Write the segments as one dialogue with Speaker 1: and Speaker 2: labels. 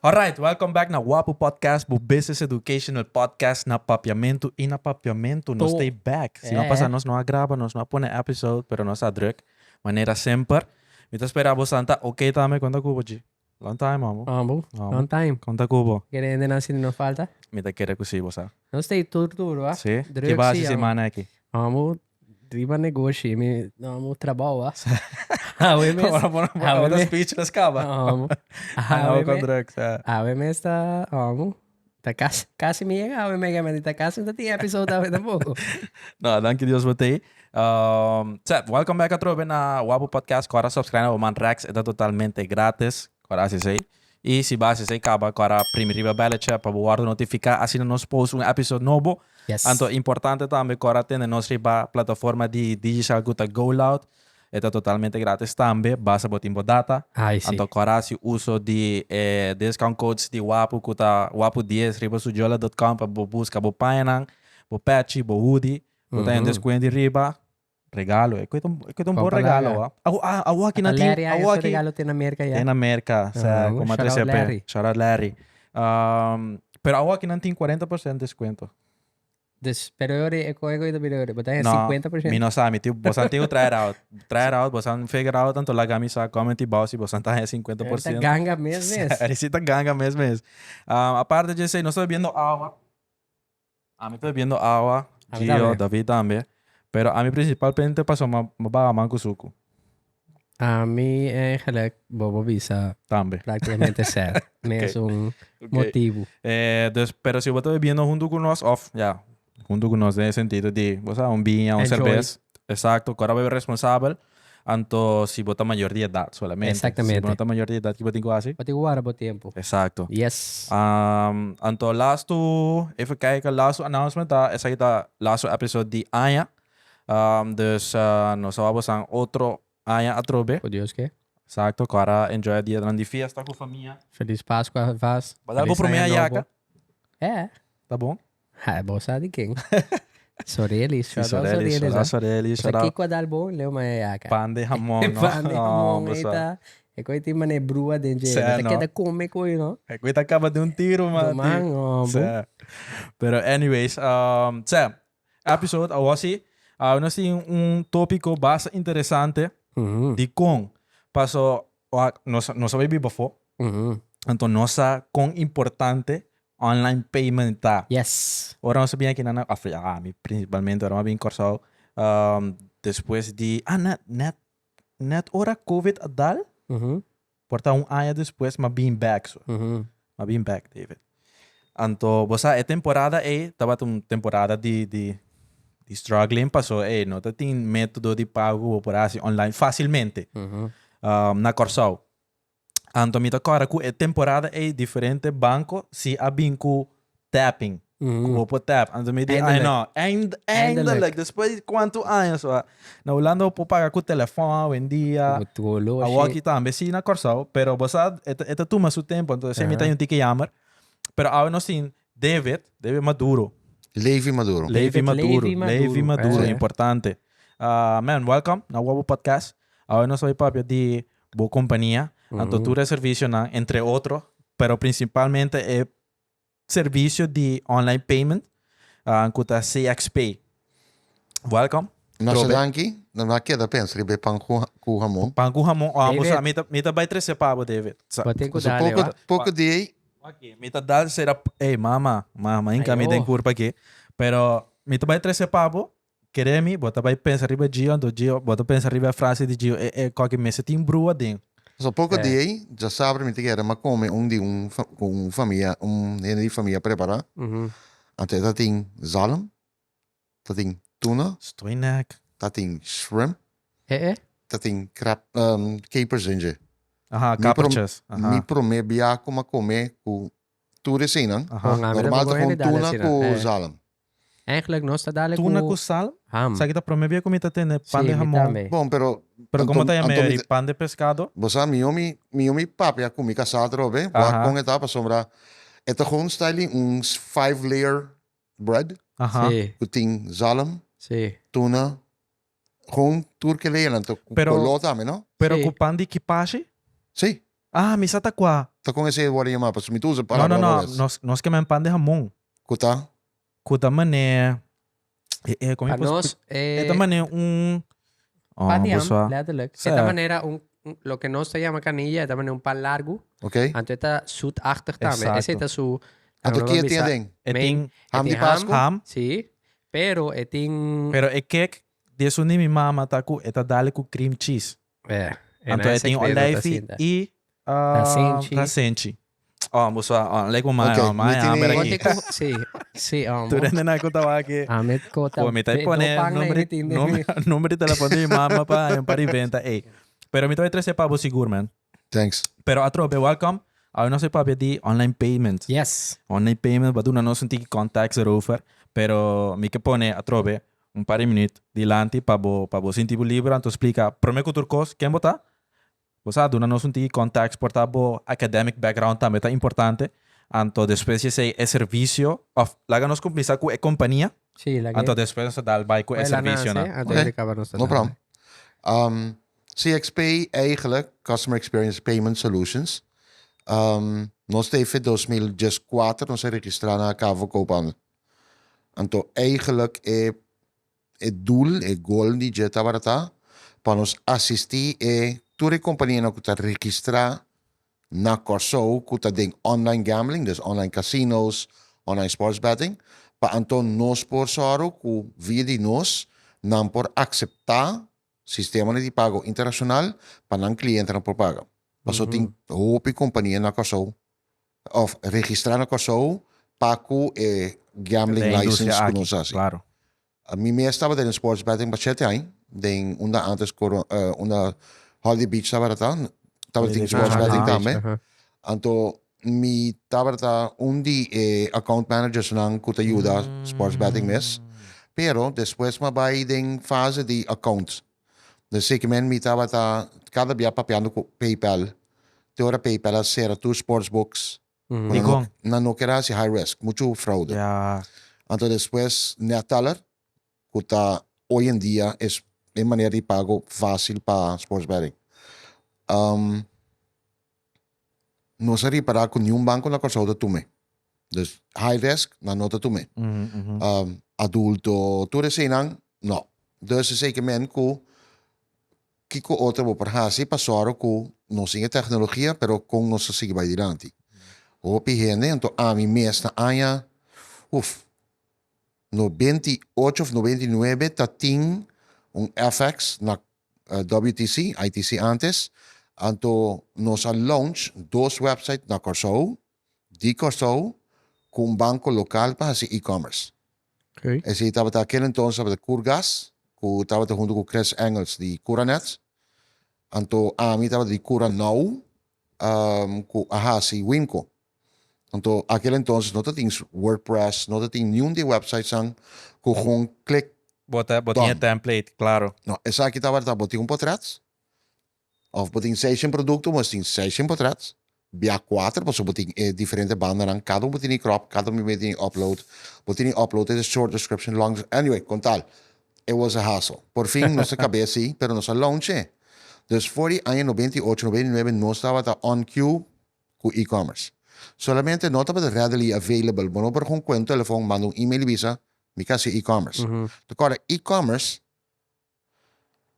Speaker 1: Alright, welcome back na Wapu Podcast, bo business educational podcast na Papiamento y na Papiamento. Nos
Speaker 2: To.
Speaker 1: stay back. Si no
Speaker 2: Eh.
Speaker 1: pasa nos no a graba, nos no a pone episode, pero nos a druk. Manera semper. Mi ta spera bo santa ok tambe, konta ku bo G. Long time, amo.
Speaker 2: Amo.
Speaker 1: Amo.
Speaker 2: Long time.
Speaker 1: Konta ku bo.
Speaker 2: Kere hende nan si no falta.
Speaker 1: Mi ta kere ku si bo sa.
Speaker 2: Nos stay tur tur, wa?
Speaker 1: Si?
Speaker 2: Druk
Speaker 1: Ke base
Speaker 2: si, amo.
Speaker 1: semana aki?
Speaker 2: Amo, riba negoshi, mi amo trabou, wa? Awe mes.
Speaker 1: Ora bo
Speaker 2: Awe
Speaker 1: ta
Speaker 2: mes.
Speaker 1: speechless kaba.
Speaker 2: Amo.
Speaker 1: Amo
Speaker 2: Awe
Speaker 1: kon
Speaker 2: mes.
Speaker 1: druk, sa.
Speaker 2: Awe mes ta, amo. Ta kasi, kasi mi yega awe mega men ta kasi ta tin episode awe tampoco.
Speaker 1: No, danki Dios bo tei. Um, Sep, welcome back atrobe na Wapu Podcast. Kora subscribe na Boman Rex. Eta totalmente gratis. Kora hasi esei. I si bo hasi esei kaba, kora primi riba belletje pa bo wordo notifiká asina nos post un episode nobo.
Speaker 2: Yes.
Speaker 1: Anto importante tambe kora tende nos riba plataforma di Digicel ku ta Go Loud. E ta totalmente gratis tambe, basta bo tin bo data.
Speaker 2: Ai, si.
Speaker 1: Anto kòrda hasi uso di e discount codes di Wapu ku ta Wapu dies riba sudjola.com pa bo buska bo pañanan, bo pechi, bo hoodie. Bo ta en descuento di riba. Regalo, e ta un, e ta un bon
Speaker 2: Kompa
Speaker 1: regalo,
Speaker 2: laga.
Speaker 1: wa. Awo, ah, awo aki nan tin,
Speaker 2: Larry
Speaker 1: awo
Speaker 2: haña su
Speaker 1: aki.
Speaker 2: regalo te na Merka ya.
Speaker 1: Te na Merka, sa,
Speaker 2: Aha,
Speaker 1: como
Speaker 2: shout out
Speaker 1: 3CP.
Speaker 2: Larry.
Speaker 1: Shout out Larry. Pero awo aki nan tin 40% descuento.
Speaker 2: Dus, pero e ora e koe koe ta bira ora, bo ta haña
Speaker 1: No,
Speaker 2: 50%.
Speaker 1: mi no sa, mi tin, bosan tin ku try it out. Try it out, bosan figure out, anto laga mi sa comment bou si bosan ta haña 50%.
Speaker 2: Ta ganga mes mes.
Speaker 1: Eri si ta ganga mes mes. Aparte dje esei, nos ta bebiendo awa. Ami ta bebiendo awa,
Speaker 2: Ami
Speaker 1: Gio,
Speaker 2: tambe.
Speaker 1: David tambe. Pero ami principalmente pasobra mi baha man ku suku.
Speaker 2: Ami eigenlijk, bo bo bisa
Speaker 1: Tambe.
Speaker 2: prácticamente ser. Mes un motibu.
Speaker 1: Eh, dus, pero si bo ta bebiendo huntu ku nos, of ja, huntu ku nos den e sentido di, bo sa, un biña, un
Speaker 2: Enjoy.
Speaker 1: cervez. Exacto, kora bebe responsabel. Anto si bo ta mayor di edad solamente. Si bo
Speaker 2: Exactamente.
Speaker 1: no ta mayor di edad, ki bo tin ku hasi?
Speaker 2: Bo tin ku warda bo tempu.
Speaker 1: Exacto.
Speaker 2: Yes.
Speaker 1: Anto lastu, even kijken, lastu announcement ta, esaki ta lastu episode di aña. Dus nos a wou bosan otro aña atrobe.
Speaker 2: Ku Dios ke.
Speaker 1: Exacto, ku ara enjoy e dianan di fiesta ku famia.
Speaker 2: Feliz Pascua alvast.
Speaker 1: Bo dal bo
Speaker 2: Feliz
Speaker 1: prome
Speaker 2: aña nobo.
Speaker 1: ayaca?
Speaker 2: Eh.
Speaker 1: Ta bon?
Speaker 2: Ha, bo sa di ken. Sorelis,
Speaker 1: Si,
Speaker 2: shout out
Speaker 1: Sorelis,
Speaker 2: Sorelis,
Speaker 1: shout out
Speaker 2: ah.
Speaker 1: Sorelis,
Speaker 2: Bo sa
Speaker 1: shout out.
Speaker 2: kiko a dal bo? Leo mai ayaca.
Speaker 1: Pan de jamon, no?
Speaker 2: Pan de
Speaker 1: Oh,
Speaker 2: jamon,
Speaker 1: bo
Speaker 2: ei
Speaker 1: sa.
Speaker 2: ta. E koe tin mane brua den dje.
Speaker 1: Sè,
Speaker 2: Bo ta
Speaker 1: no?
Speaker 2: keda come koe, no?
Speaker 1: E koe ta kaba di un tiro, mati.
Speaker 2: Doman, oh, bo.
Speaker 1: Sè. Pero anyways, sè, Episode awo si awe nos tin un tópiko basta interesante dikon paso nos nos a bai biba afó anto nos sa kon importante online payment ta.
Speaker 2: Yes.
Speaker 1: Ora nos a bin aki nan of ami prinsipalmente ora mi a bin Kòrsou despues di ah net net net ora covid a dal Por ta un aña despues m'a bin bek so. M'a bin bek, David. Anto bo sa e temporada ei tabata un temporada di di di struggling paso ei no ta tin metodo di pago ku bo por hasi online fasilmente na Kòrsou. Anto mi ta kòrda ku e temporada ei diferente banko si a bin ku tapping. Ku bo por tap. Anto mi di, ay no, eind, eindelijk. Despues di kuantu aña so. Na Hulanda bo por paga ku telefòn awendia. Awor aki tambe si na Kòrsou, pero bo sa e ta e ta tuma su tempu, anto esei mi ta un tiki jammer. Pero awe nos tin David, David Maduro.
Speaker 3: Levi Maduro.
Speaker 1: Levi Maduro,
Speaker 2: Levi
Speaker 1: Levi
Speaker 2: Maduro,
Speaker 1: Maduro,
Speaker 2: eh.
Speaker 1: importante. Man, welcome na Wabo Podcast. Awe nos bai papia di bo kompania, anto tur e servisionan, entre otro, pero principalmente e Servicio di online payment cu ta CXP. Welcome.
Speaker 3: Masha danki. No a keda pensa riba e pan cu hamon.
Speaker 1: Pan cu hamon. Oh,
Speaker 2: David.
Speaker 1: Mi ta, mi ta bay trece pa bo, David. Sa.
Speaker 2: Bo tin cu
Speaker 3: So
Speaker 2: dale,
Speaker 3: poco,
Speaker 2: wa?
Speaker 3: poco di ei.
Speaker 1: Aki, mi ta dal sera. Ey, mama, mama, inca mi
Speaker 2: Ayo.
Speaker 1: den curpa aki. Pero mi ta bay trece pa bo. Kere mi, bo ta bay pensa riba Gio, anto Gio, bo ta pensa riba e frase di Gio, e, e koki mester tin brua den.
Speaker 3: So poco di ei, dja sabra mi ta kere m'a come un di un cu un famia, un hende di famia prepara. Anto e ta tin zalm, ta tin tuna.
Speaker 1: Stoei nek.
Speaker 3: Ta tin shrimp.
Speaker 2: E e?
Speaker 3: Ta tin crab, capers den dje.
Speaker 1: Aha, kapertjes. Aha.
Speaker 3: Mi prome bia cu m'a come cu tur eseinan.
Speaker 1: Aha.
Speaker 3: Normal ta con tuna cu zalm.
Speaker 2: Eigenlijk nos ta dale
Speaker 1: Tuna ku sal?
Speaker 2: Ham.
Speaker 1: Sa ki ta prome bia ku mi ta tene pan
Speaker 2: Sí,
Speaker 1: de
Speaker 2: mi
Speaker 1: hamon.
Speaker 2: tambe.
Speaker 3: Bon, pero
Speaker 1: Pero
Speaker 3: anto
Speaker 1: komo ta yama
Speaker 3: anto mi
Speaker 1: eri?
Speaker 3: ta
Speaker 1: Pan de pescado?
Speaker 3: Bo sa mi omi mi omi papia ku mi kasá atrobe, wak
Speaker 1: Aha.
Speaker 3: kon e ta pasobra e ta gewoon style un five layer bread
Speaker 1: Aha.
Speaker 2: Sí,
Speaker 3: ku tin zalm,
Speaker 2: sí.
Speaker 3: tuna, gewoon tur ke layernan ta ku
Speaker 1: Pero
Speaker 3: koló tambe no?
Speaker 1: pero
Speaker 2: Sí.
Speaker 1: ku pan di kipashi?
Speaker 3: Sí.
Speaker 1: Ah, mi sa ta kua.
Speaker 3: Ta kon esei wòrdu yamá? Pasobra mi ta usa
Speaker 1: No,
Speaker 3: palabra
Speaker 1: no, no.
Speaker 3: robes.
Speaker 1: Nos, nos ke men pan de hamon.
Speaker 3: Ku ta?
Speaker 1: Ku ta mane... E, e, kon mi
Speaker 2: Pa
Speaker 1: por
Speaker 2: nos,
Speaker 1: spli- E ta
Speaker 2: eh,
Speaker 1: mane un... Oh,
Speaker 2: pan di
Speaker 1: bo
Speaker 2: ham,
Speaker 1: sa.
Speaker 2: letterlijk. E
Speaker 1: Sa.
Speaker 2: ta manera un, un- loke nos ta yama canilla, e ta manera un pan largu.
Speaker 3: Ok.
Speaker 2: Anto e ta zoetachtig tambe. Esei
Speaker 1: Exacto.
Speaker 2: ta su...
Speaker 3: Anto
Speaker 2: laga
Speaker 3: ki
Speaker 2: nos
Speaker 3: e tin
Speaker 2: bisa,
Speaker 3: aden?
Speaker 1: E
Speaker 2: men,
Speaker 1: tin
Speaker 2: e
Speaker 3: Ham di
Speaker 2: tin ham,
Speaker 3: Pasku?
Speaker 1: ham,
Speaker 2: sí, pero e tin...
Speaker 1: pero e kek di esun di mi mama ta ku e ta dale ku cream cheese.
Speaker 2: Eh, e
Speaker 1: Anto
Speaker 2: na
Speaker 1: e tin
Speaker 2: sekreto ta
Speaker 1: olijfi
Speaker 2: sinta.
Speaker 1: i
Speaker 2: Rasenchi.
Speaker 1: rasenchi. Oh, bo sa, oh, lek bo mai,
Speaker 3: Ok,
Speaker 1: oh, mai
Speaker 3: mi tini-
Speaker 1: hamber
Speaker 2: Ponte
Speaker 1: aki.
Speaker 2: ku, sí, sí, oh,
Speaker 1: Tur hende na ku tawa aki.
Speaker 2: Ame kota.
Speaker 1: Bo mi ta pone nomber, nomber, nomber di telefon di mi mama pa haña un par di venta ey. Pero mi ta bai trese pa bo sigur, man.
Speaker 3: Thanks.
Speaker 1: Pero atrobe, welcome. Awe nos a papia di online payment.
Speaker 2: Yes.
Speaker 1: Online payment, bo a duna nos un tiki context erover, pero mi ke pone atrobe un par di minuut dilanti pa bo pa bo sinti bo liber anto splika prome ku tur kos ken bo ta. Bo sa duna nos un tiki context por ta bo academic background tambe ta importante anto despues di esei e servisio of laga nos kuminsa ku e kompania
Speaker 2: Sí, laga
Speaker 1: anto despues nos ta dal bai ku e
Speaker 2: Bai la nase,
Speaker 1: servisionan.
Speaker 2: anto
Speaker 3: Oké,
Speaker 2: e kaba nos ta
Speaker 3: no
Speaker 2: dal
Speaker 3: problem.
Speaker 2: bai.
Speaker 3: CXP eigenlijk, Customer Experience Payment Solutions, nos ta efe 2014 nos a registra na Cavo Koophandel. Anto eigenlijk e e doel, e goal di dje tabata ta pa nos asistí e tur e kompanianan ku ta registrá na Kòrsou ku ta den online gambling, dus online casinos, online sports betting, pa anto nos por sòru ku via di nos nan por akseptá sistemanan di pago internashonal pa nan klientenan por paga. Pasobra tin hopi kompania na Kòrsou òf registrá na Kòrsou pa ku e gambling
Speaker 1: Den industria
Speaker 3: license ku
Speaker 1: aki,
Speaker 3: nos hasi.
Speaker 1: klaro.
Speaker 3: Mi mes tabata den sports betting pa shete aña, den unda antes Coro unda Holiday Beach tabata ta, tabata tin
Speaker 1: Holiday
Speaker 3: sports
Speaker 1: Beach,
Speaker 3: betting
Speaker 1: aha.
Speaker 3: tambe.
Speaker 2: Aha.
Speaker 3: Anto mi tabata un di e account managersnan ku ta yuda sports betting mes. Pero despues mi a bai den fase di account. Dus zekermente mi tabata kada bia papiando ku PayPal. Te ora PayPal a sera tur sportsbooks.
Speaker 2: Mm.
Speaker 1: Dikon?
Speaker 3: Nan no kere hasi high risk, muchu fraude.
Speaker 1: Ja.
Speaker 3: Anto despues Neteller, ku ta hoy en dia es e manera di pago fácil pa sports betting. Nos a ripará ku niun banko na Kòrsou ta tum'é. Dus high risk, nan no ta tum'é. Adulto, tur eseinan, no. Dus esei ke men ku kiko otro bo por hasi pa sòru ku nos tin e teknologia pero kon nos ta sigui bai dilanti. Hopi hende, anto ami mes na aña, uf, 98 of 99 ta tin un FX na WTC, ITC antes, anto nos a launch dos website na Kòrsou, di Kòrsou, ku un banko lokal pa hasi e-commerce.
Speaker 2: Okay.
Speaker 3: Esei tabata aquel entonces tabata Curgas, ku tabata huntu ku Chris Engels di Curanet. Anto ami tabata di Curanow, ku a hasi Wimco. Anto aquel entonces no ta tin WordPress, no ta tin niun di e websitesnan ku gewoon klik
Speaker 1: Bo ta bo tin e
Speaker 3: done.
Speaker 1: template, klaro.
Speaker 3: No, esaki tabata bo tin un potret of bo tin seishen produkto, bo tin seishen potret, bia kuater pasobra bo tin e diferente bandanan, kada un bo tin di crop, kada un bo tin di upload, bo tin di upload e short description, long, anyway, kon tal, it was a hassle. Por fin nos a kab'é así, pero nos a launch e. Dus for di aña 98, 99 nos tabata on cue ku e-commerce. Solamente no tabata readily available. Bo no por kon kue un telefon, manda un email i bisa, mi ke hasi e-commerce. Ta kòrda e-commerce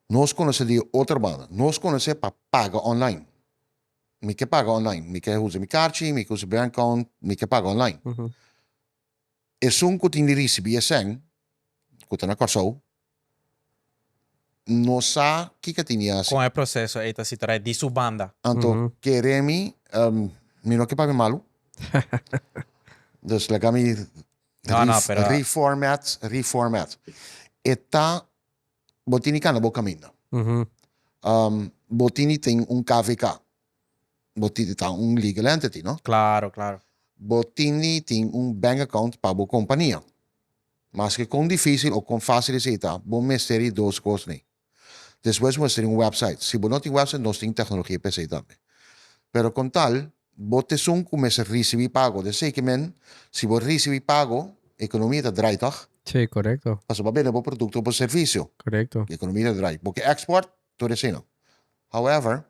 Speaker 3: nos konosé di otro banda. Nos konosé pa paga online. Mi ke paga online. Mi ke usa mi karchi, mi ke usa bank account, mi ke paga online. Esun ku tin di risibí e sèn, ku ta na Kòrsou, no sa kiko tin di hasi.
Speaker 1: Kon e proseso ei ta sitorá di su banda?
Speaker 3: Anto kere mi, mi no ke papia malu, dus laga mi
Speaker 1: No, no, pero.
Speaker 3: reformat, reformat. E ta, bo tin di kanda bo kaminda. Bo tin di tin un KVK. Bo tin di ta un legal entity, no?
Speaker 1: Claro, claro.
Speaker 3: Bo tin di tin un bank account pa bo compania. Maske kon dificil o kon facil esey ta, bo mester di dos cos nei. Despues bo mester di un website. Si bo no tin website, nos tin tecnologia pa esey tambe. Pero con tal, bo ta esun cu mester ricibi pago. Di esey ke men, si bo ricibi pago, economia ta draai toch?
Speaker 2: Sí, correcto.
Speaker 3: Pasobra bo a bende bo producto o bo servicio.
Speaker 2: Correcto.
Speaker 3: Economia ta draai. Bo ke export, tur esey no. However.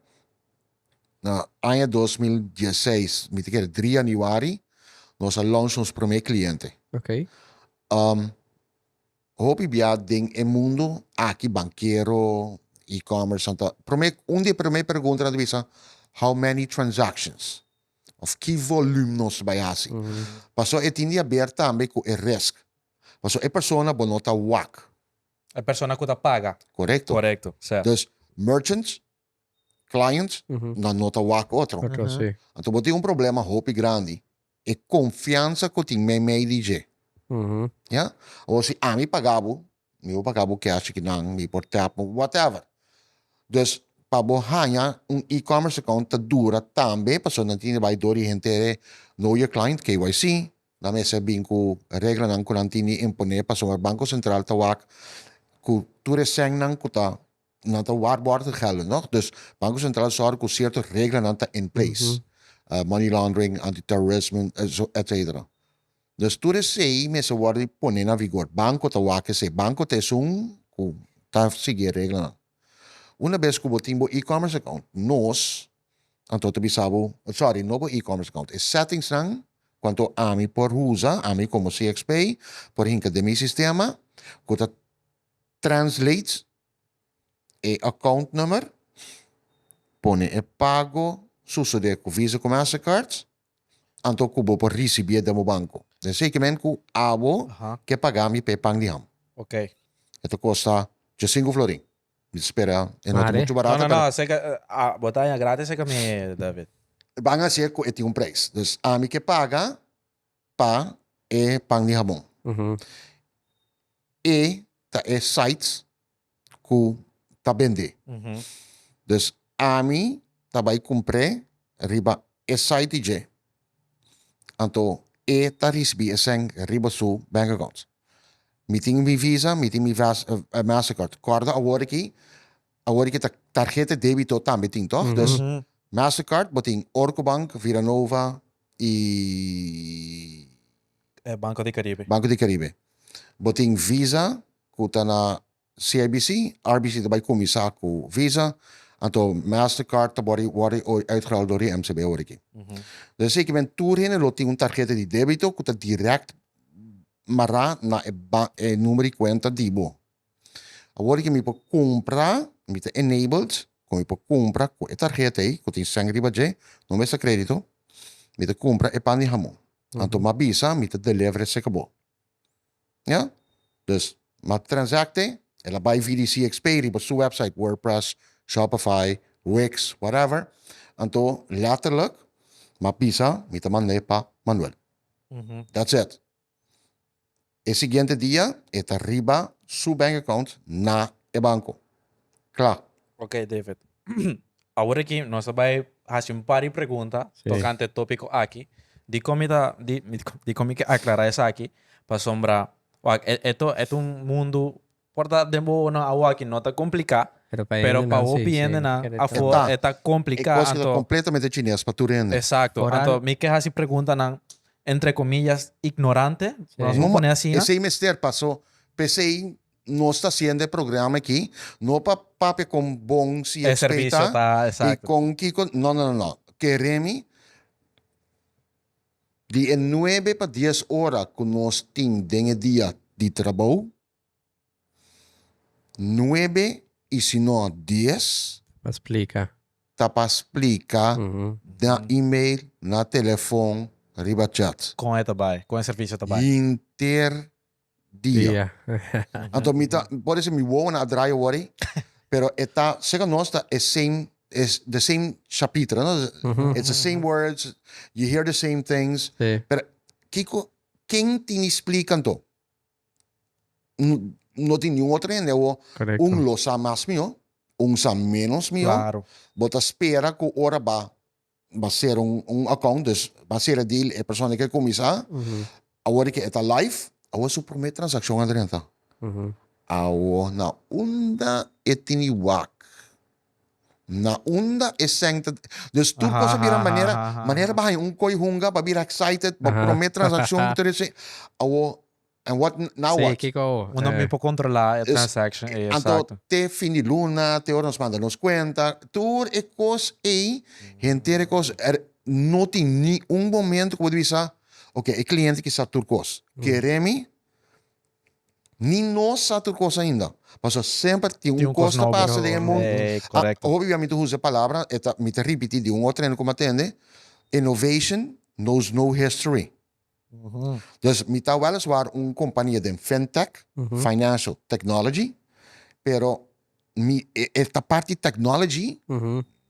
Speaker 3: Na aña 2016, mi ta kere 3 januari, nos a launch nos prome cliente. Hopi bia den e mundo aki bankero, e-commerce, anto prome un di e prome preguntanan ta bisa how many transactions of ki volume nos ta bai hasi. Paso e tin di haber tambe ku e risk. Paso e persona bo no ta wak.
Speaker 1: E persona ku ta paga.
Speaker 3: Korekto.
Speaker 1: Korekto, sè.
Speaker 3: Dus merchants, clients, nan no ta wak otro.
Speaker 2: Otro, si.
Speaker 3: Anto bo tin un problema hopi grandi. E konfiansa ku tin meimei di dje. Ya? Awor si ami paga bo, mi por paga bo cash akinan, mi por tap bo, whatever. Dus pa bo haña un e-commerce account ta dura tambe pasobra nan tin di bai dor di henter e know your client, KYC, nan mester bin ku reglanan ku nan tin di imponé pasobra Banko Sentral ta wak ku tur e sènnan ku ta nan ta waarborgen gelden nog. Dus Banco Central zorg ku cierto reglanan ta in place. Money laundering, anti-terrorism, et cetera. Dus tur esei mester wòrdu pone na vigor. Banco ta wak esei. Banco ta esun ku ta sigui e reglanan. Una bes ku bo tin bo e-commerce account, nos anto ta bisa bo, sorry, no bo e-commerce account, e settingsnan ku anto ami por usa, ami komo CXP, por hinka den mi sistema ku ta translate e account number, pone e pago sucede cu Visa cu Mastercard, anto cu bo por ricibi den bo banco. Den seki men cu abo ke paga mi p'e pan di ham. E ta costa diescinco florin. Mi ta spera e no ta mucho barato.
Speaker 1: No, no, no, seka, bo ta haña gratis seka mi, David.
Speaker 3: Ban hacié cu e tin un prijs. Dus ami ke paga pa e pan di habon. E ta e sites ku ta bende. Dus ami ta bai kumpr'é riba e site di dje. Anto e ta risibí e sèn riba su bank account. Mi tin mi Visa, mi tin mi Mastercard. Kòrda awor aki, awor aki ta tarheta débito tambe tin tòg? Dus Mastercard bo tin Orco Bank, Viranova i.
Speaker 1: Banco di Caribe.
Speaker 3: Banco di Caribe. Bo tin Visa ku ta na CIBC, RBC ta bai kuminsá ku Visa, anto Mastercard ta wòrdu wòrdu uitgerold dor di MCB awor aki. Dus esei ke men tur hende lo tin un tarheta di débito ku ta dirèkt mará na e ba e numero di kuenta di bo. Awor ki mi por kumpra, mi ta enabled ku mi por kumpra ku e tarheta ei ku tin sèn riba dje, no mester krédito, mi ta kumpra e pan di hamon. Anto mi a bisa mi ta deliver esei ku bo. Ya? Dus mi a transacte, el a bai VDCXP riba su website, WordPress, Shopify, Wix, whatever. Anto letterlijk mi a bisa mi ta mand'é pa Manuel. That's it. E siguiente dia e ta riba su bank account na e banco. Kla.
Speaker 1: Ok David. Awor aki nos ta bai haci un par di pregunta tocante e topico aki. Dicon mi ta di dicon mi ke aclara esaki? Pasobra wak e e ta un mundo Por ta den bo onan awo aki no ta complica,
Speaker 2: Pero pa
Speaker 1: pero pa
Speaker 2: hendenan
Speaker 1: hopi
Speaker 2: sí, sí.
Speaker 1: hendenan
Speaker 2: Kere
Speaker 1: afo
Speaker 3: Ta.
Speaker 1: e ta
Speaker 3: E
Speaker 1: complica,
Speaker 3: kos ki ta
Speaker 1: anto
Speaker 3: completamente chines pa tur hende.
Speaker 1: exacto,
Speaker 2: Foral
Speaker 1: anto mi ke haci preguntanan entre comillas ignorante,
Speaker 2: Sí.
Speaker 1: nos
Speaker 3: No,
Speaker 1: por
Speaker 3: ma
Speaker 1: pone asina.
Speaker 3: esei mester paso p'esei nos ta haciendo e programa aki no pa papia con bon si
Speaker 1: E
Speaker 3: e
Speaker 1: servicio
Speaker 3: ta
Speaker 1: ta
Speaker 3: y
Speaker 1: exacto.
Speaker 3: con kico no no no no kere mi di e nuebe pa dies ora cu nos tin den e dia di trabou Nuebe y si no dies.
Speaker 2: Pa splica.
Speaker 3: Ta pa splica na email, na telefon, riba chat.
Speaker 1: Con e ta bay, con e servicio ta bay.
Speaker 3: Henter dia. Anto mi ta, por eso mi wowo a draai awor ey, pero e ta, seca nos ta e same, is the same chapiter, no? It's the same words, you hear the same things, pero kico, ken tin di splica anto? No tin niun otro hende awo.
Speaker 2: Correcto.
Speaker 3: Un lo sa mas mihó, un sa menos mihó.
Speaker 1: Claro.
Speaker 3: Bo ta spera ku ora ba ba sera un un account, dus ba sera deal e persona ke kuminsá, awor ke e ta live, awor su promé transakshon a drenta. Awo na unda e tini wak? Na unda e sèn ta, dus tur kos a bira manera manera ba haña un koi hunga, ba bira excited, ba promé transakshon ku ta resi, awo. And what now
Speaker 2: Sí,
Speaker 3: what?
Speaker 2: kiko.
Speaker 1: Uno
Speaker 2: eh.
Speaker 1: mi por controla e
Speaker 3: Dus,
Speaker 1: transaction ey,
Speaker 3: Anto
Speaker 1: exacto.
Speaker 3: te fin di luna, te ora nos manda nos cuenta, tur e cos ey, henter e cos, er no tin ni un momento cu bo di bisa, ok, e cliente ki sa tur cos. Kere mi, ni nos sa tur cos ainda. Pasobra semper tin
Speaker 1: Tin
Speaker 3: un
Speaker 1: un cos
Speaker 3: cos ta
Speaker 1: nobo.
Speaker 3: pasa den e mundo.
Speaker 1: Ey,
Speaker 3: Ah,
Speaker 1: correcto.
Speaker 3: hopi bia mi ta usa e palabra, e ta, mi ta ripiti di un otro hende cu mi a tende, innovation knows no history. Dus mi ta weliswaar un kompania den fintech, financial technology, pero mi e e ta parti technology,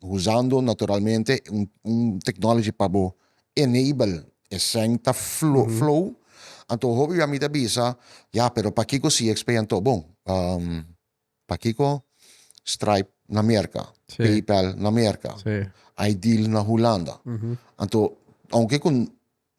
Speaker 3: usando naturalmente un un technology pa bo enable e sèn ta flo flow. Anto hopi bia mi ta bisa, ya pero pakiko CXP anto? Bon, Pakiko Stripe na Merka,
Speaker 2: Sí.
Speaker 3: PayPal na Merka,
Speaker 2: Sí.
Speaker 3: iDeal na Hulanda. Anto, aunke ku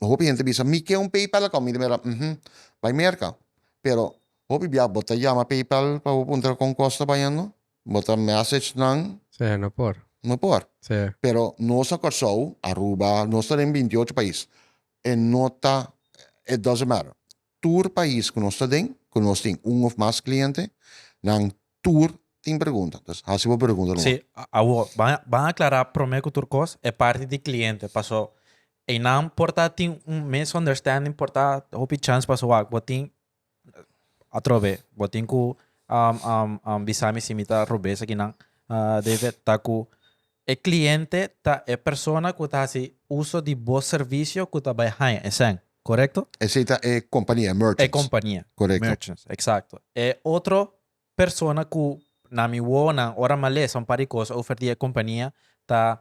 Speaker 3: hopi hende bisa mi ke un PayPal account, mi ta mira, mhm, bai Merka. Pero hopi bia bo ta yama PayPal pa bo puntra kon kos ta bayendo, bo ta message nan.
Speaker 2: Sí, no por.
Speaker 3: No por.
Speaker 2: Sí.
Speaker 3: Pero nos na Kòrsou, Aruba, nos ta den 28 pais. E no ta, it doesn't matter. Tur pais ku nos ta den, ku nos tin un of mas kliente, nan tur tin pregunta. Dus hasi bo pregunta numa.
Speaker 1: Sí, awor, ban ban aklará promé ku tur kos e parti di kliente, paso einan por ta tin un misunderstanding, por ta hopi chans paso wak bo tin atrobe, bo tin ku bisa mi si mi ta robes akinan, David, ta ku E cliente ta e persona cu ta haci uso di bo servicio cu ta bay haña e sèn, corecto?
Speaker 3: Esey ta e compania, e merchants.
Speaker 1: E compania.
Speaker 3: Corecto.
Speaker 1: Merchants, exacto. E otro persona cu na mi wowonan ora mi a lesa un par di cos over di e compania ta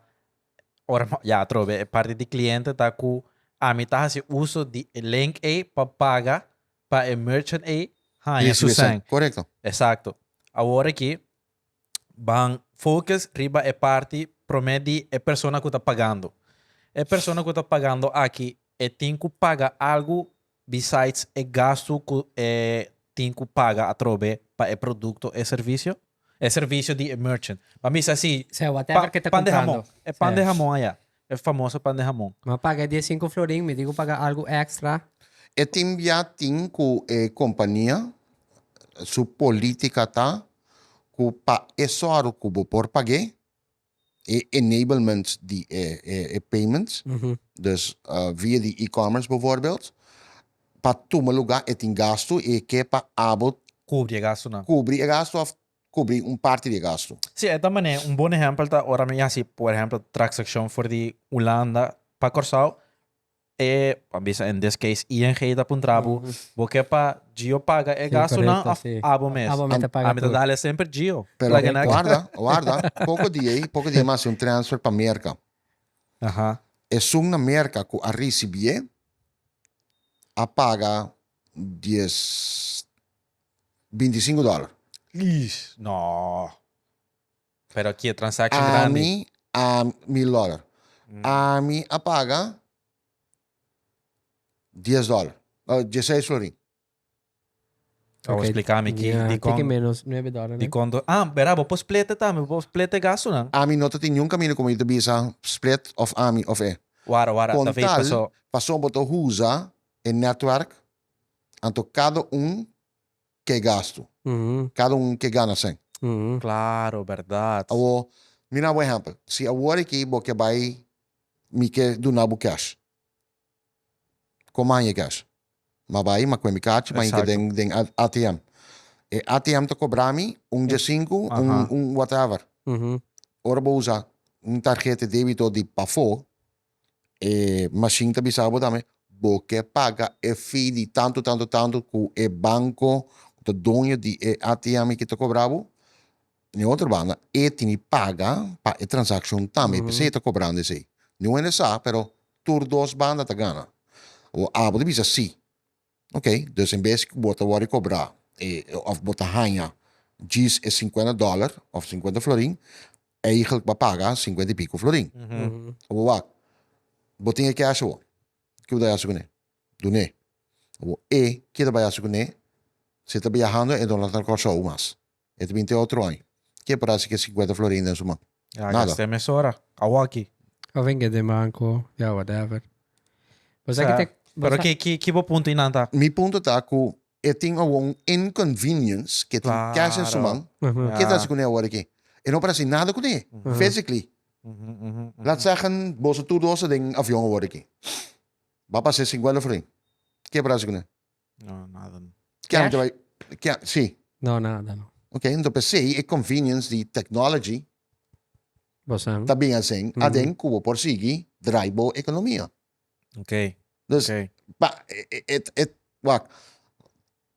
Speaker 1: ora mi, ya atrobe e parti di cliente ta cu ami ta haci uso di e link ey pa paga pa e merchant ey haña su sèn.
Speaker 3: Corecto.
Speaker 1: Exacto. Awor aki Ban focus riba e parti prome di e persona cu ta pagando. E persona cu ta pagando aki e tin cu paga algo besides e gasto cu e tin cu paga atrobe pa e producto e servicio? E servicio di e merchant. Ban bisa asi,
Speaker 2: Sea, whatever
Speaker 1: pa
Speaker 2: ke ta
Speaker 1: pan de
Speaker 2: comprando.
Speaker 1: hamon. E pan de
Speaker 2: Sea.
Speaker 1: hamon aya. E famoso pan de hamon.
Speaker 2: Ma paga e diesinco florin, mi tin cu paga algo extra.
Speaker 3: E tin bia tin cu e compania su politica ta ku pa e sòru ku bo por pag'é, e enablement di e e payments, dus via di e-commerce bijvoorbeeld, pa tuma lugá e tin gastu i e ke pa abo
Speaker 1: Kubri e gastunan.
Speaker 3: kubri e gastu òf kubri un parti di e gastu.
Speaker 1: Sí, e ta manera un bon ehèmpel ta ora mi hasi por ehèmpel transakshon for di Hulanda pa Kòrsou, E, pa bisa in this case ING ta puntra bo, bo ke pa Gio paga e
Speaker 2: Sí,
Speaker 1: gastunan
Speaker 2: correcto,
Speaker 1: of
Speaker 2: sí.
Speaker 1: abo mes?
Speaker 2: Abo mes ta paga
Speaker 1: Ami ta
Speaker 2: tur.
Speaker 1: dale semper Gio.
Speaker 3: Pero
Speaker 1: Laga na-
Speaker 3: warda, warda, poko dia ei, poko dia mas un transfer pa Merka.
Speaker 1: Aha.
Speaker 3: Esun na Merka ku a risibié a paga dies, 25 dòler.
Speaker 1: Ish, no. Pero aki e transaction grandi.
Speaker 3: Ami a mil dòler. Ami a paga dies dòler, dieseis florin.
Speaker 1: Awor
Speaker 2: Ok,
Speaker 1: explica mi ki
Speaker 2: ya,
Speaker 1: dikon
Speaker 2: tiki menos nuebe dòler, ne?
Speaker 1: dikon to ah bera bo por split e tambe bo por split e gastunan.
Speaker 3: Ami no ta tin niun kaminda ku mi ta bisa split of ami of e.
Speaker 1: Wara wara
Speaker 3: Kon
Speaker 1: ta weet
Speaker 3: tal
Speaker 1: paso.
Speaker 3: pasobra bo ta usa e netwerk anto kada un ke gastu. Kada un ke gana sèn.
Speaker 1: Claro, berdad.
Speaker 3: Awor, mira bo ehèmpel. Si awor aki bo ke bai, mi ke duna bo cash. Kon mi haña e cash? Mi a bai, mi a kue mi kachi, mi a hinka den den ATM. E ATM ta kobra mi un diesinku, un un whatever. Ora bo usa un tarheta debito di pafó, E mashin ta bisa bo tambe, bo ke paga e fee di tantu, tantu, tantu ku e banko ku ta doño di e ATM ki ta kobra bo. N'e otro banda, e tin di paga pa e transakshon tambe, p'esei e ta kobrando esei. Niun hende sa, pero tur dos banda ta gana. Awor abo ta bisa si. Ok, dus en bes ku bo ta wòrdu kobrá e òf bo ta haña djis e sinkuenta dòler òf sinkuenta florin, eigentlik bo a paga sinkuenta i piko florin. Bo wak, bo tin e kèsh awor, ke bo ta hasi kuné? Dun'é. Awor e ke ta bai hasi kuné, si e ta biahando e no ta na Kòrsou mas, e ta bin te otro aña. Ke por hasi ku e sinkuenta florin den su man?
Speaker 1: Ya,
Speaker 3: Nada.
Speaker 1: gast'é mesora. Awoki.
Speaker 2: Of en den banco, ya whatever. Bo sa
Speaker 1: Sa,
Speaker 2: ki te, bo
Speaker 1: Pero
Speaker 2: sa-
Speaker 1: ki, ki, ki bo punto einan ta?
Speaker 3: Mi punto ta ku. E tin awor un inconvenience ke tin cash den su man. Ke ta hasi kuné awor aki? E no por hasi nada kuné, physically. Laat zeggen, boso tur dos ta den avion awor aki. Bo a pasa e sinkuenta florin. Ke por hasi kuné?
Speaker 1: No, nada.
Speaker 3: Ke
Speaker 2: Cash?
Speaker 3: ta bai? Ke, si.
Speaker 2: No, nada no.
Speaker 3: Ok, enton p'esei e convenience di technology
Speaker 2: Bosan.
Speaker 3: ta bin asen aden ku bo por sigui draai bo ekonomia.
Speaker 1: Ok.
Speaker 3: Dus,
Speaker 1: Ok.
Speaker 3: pa, e, e, e, wak,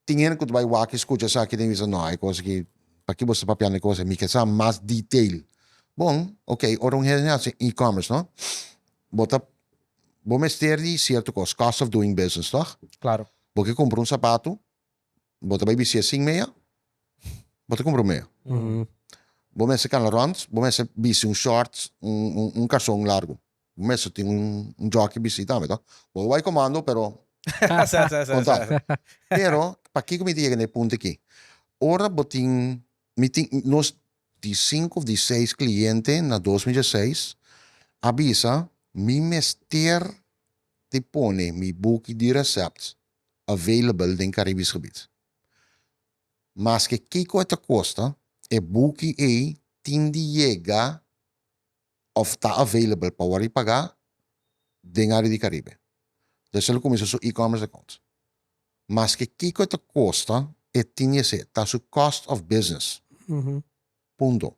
Speaker 3: tin hende ku ta bai wak i skucha esaki den bisa, no, e kos aki, paki bo sta papiando e kos aki, mi ke sa mas detail. Bon, ok, ora un hende hasi e-commerce, no? Bo ta, bo mester di sierto kos, cost of doing business, toch?
Speaker 1: Claro.
Speaker 3: Bo ke kumpra un sapatu, bo ta bai bisti e sin mea, bo ta kumpra un mea. Bo mester kana rond, bo mester bisti un short, un, un, un karson largu. Bo mester tin un, un jockey bisti tambe, toch? Bo bai komando, pero
Speaker 1: Sa, sa, sa,
Speaker 3: Konta.
Speaker 1: sa.
Speaker 3: Pero, pakiko mi ta yega na e punto aki? Ora bo tin, mi tin, nos di sinku of di seis kliente na 2016 a bisa mi mester di pone mi buki di recept available den Caribisch gebied. Maske kiko e ta kosta, e buki ei tin di yega of ta available pa wòrdu pagá den área di Caribe. Dus el a kuminsá su e-commerce account. Maske kiko e ta kosta, e tin di esei. Ta su cost of business. Punto.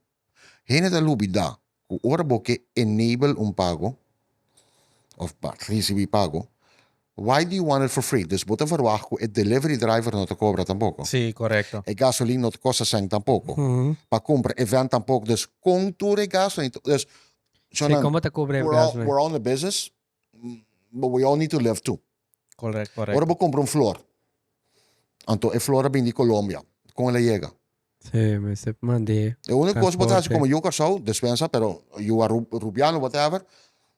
Speaker 3: Hende ta lubidá ku ora bo ke enable un pago of pa risibí pago, why do you want it for free? Dus bo ta verwagt ku e delivery driver no ta kobra tampoko.
Speaker 1: Sí, korekto.
Speaker 3: E gasolin no ta kosta sèn tampoko. Pa kumpra e vèn tampoko. Dus kon tur e gasolin, dus
Speaker 2: Sí, kon bo ta kubra e
Speaker 3: we're all,
Speaker 2: gasolin?
Speaker 3: we're all in the business, but we all need to live too.
Speaker 1: Correct, correct.
Speaker 3: Ora bo compra un flor, anto e flor a bin di Colombia, con el a yega?
Speaker 2: Sí, mester mand'é.
Speaker 3: E único cos bo ta haci
Speaker 2: Transporte.
Speaker 3: como yu Curaçao, despensa, pero yu Aru, Rubiano, whatever,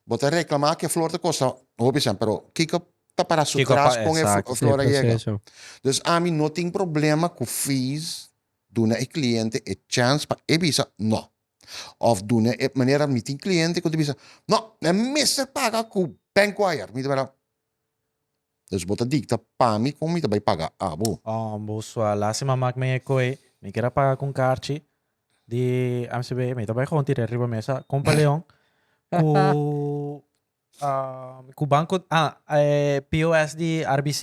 Speaker 3: bo ta reclama cu e flor ta costa hopi cen, pero kico ta para su
Speaker 1: Kico
Speaker 3: tras
Speaker 1: pa-
Speaker 3: con e
Speaker 1: exacto.
Speaker 3: flor a
Speaker 2: Sí,
Speaker 3: yega?
Speaker 2: proceso.
Speaker 3: Dus ami no tin problema cu fees duna e cliente e chance pa e bisa no. Of duna e manera mi tin cliente cu ta bisa, no, e mester paga cu bankwire. Mi ta mira, dus bo ta dicta pa mi con mi ta bay paga abo.
Speaker 1: Oh, bo sua lastima mak mi e koe, mi kier a paga cu un karchi di MCB, mi ta bay gewoon tira riba mesa, compa Leon, cu, cu banco, ah, POS di RBC.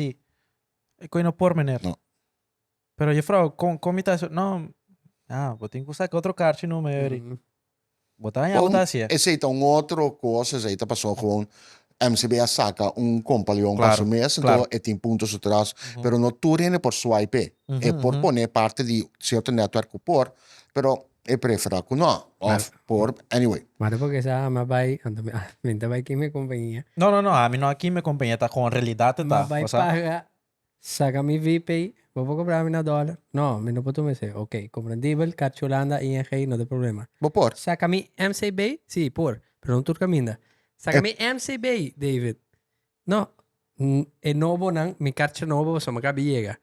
Speaker 1: E koe no por, meneer.
Speaker 3: No.
Speaker 1: Pero juffrouw, kon, kon mi ta haci? No, ah, bo tin cu saca otro karchi no, meneer. Bo ta haña, bo ta haci.
Speaker 3: Esey ta un otro cos, esey ta paso gewoon MCB a saca un compaleon pa su mes, entonces e tin punto su tras, pero no tur hende por swipe, e por pone parte di cierto netwerk cu por, pero e prefera cu no, of por, anyway.
Speaker 2: Maar porque sa ama bay, anto mi, mi ta bay kin mi compañia.
Speaker 1: No, no, no, ami no a kin mi compañia, ta con realidad ta,
Speaker 2: Ma bay
Speaker 1: o sea.
Speaker 2: paga Saca mi VP, bo por cobra mi na dollar? No, mi no por tuma esey. Ok, comprendibel, Carchi Hulanda, ING, no tin problema.
Speaker 3: Bo por.
Speaker 2: Saca mi MCB, si, por, pero no tur caminda. Saca mi MCB, David. No, e nobonan, mi carchi nobo, pasobra mi a caba di yega.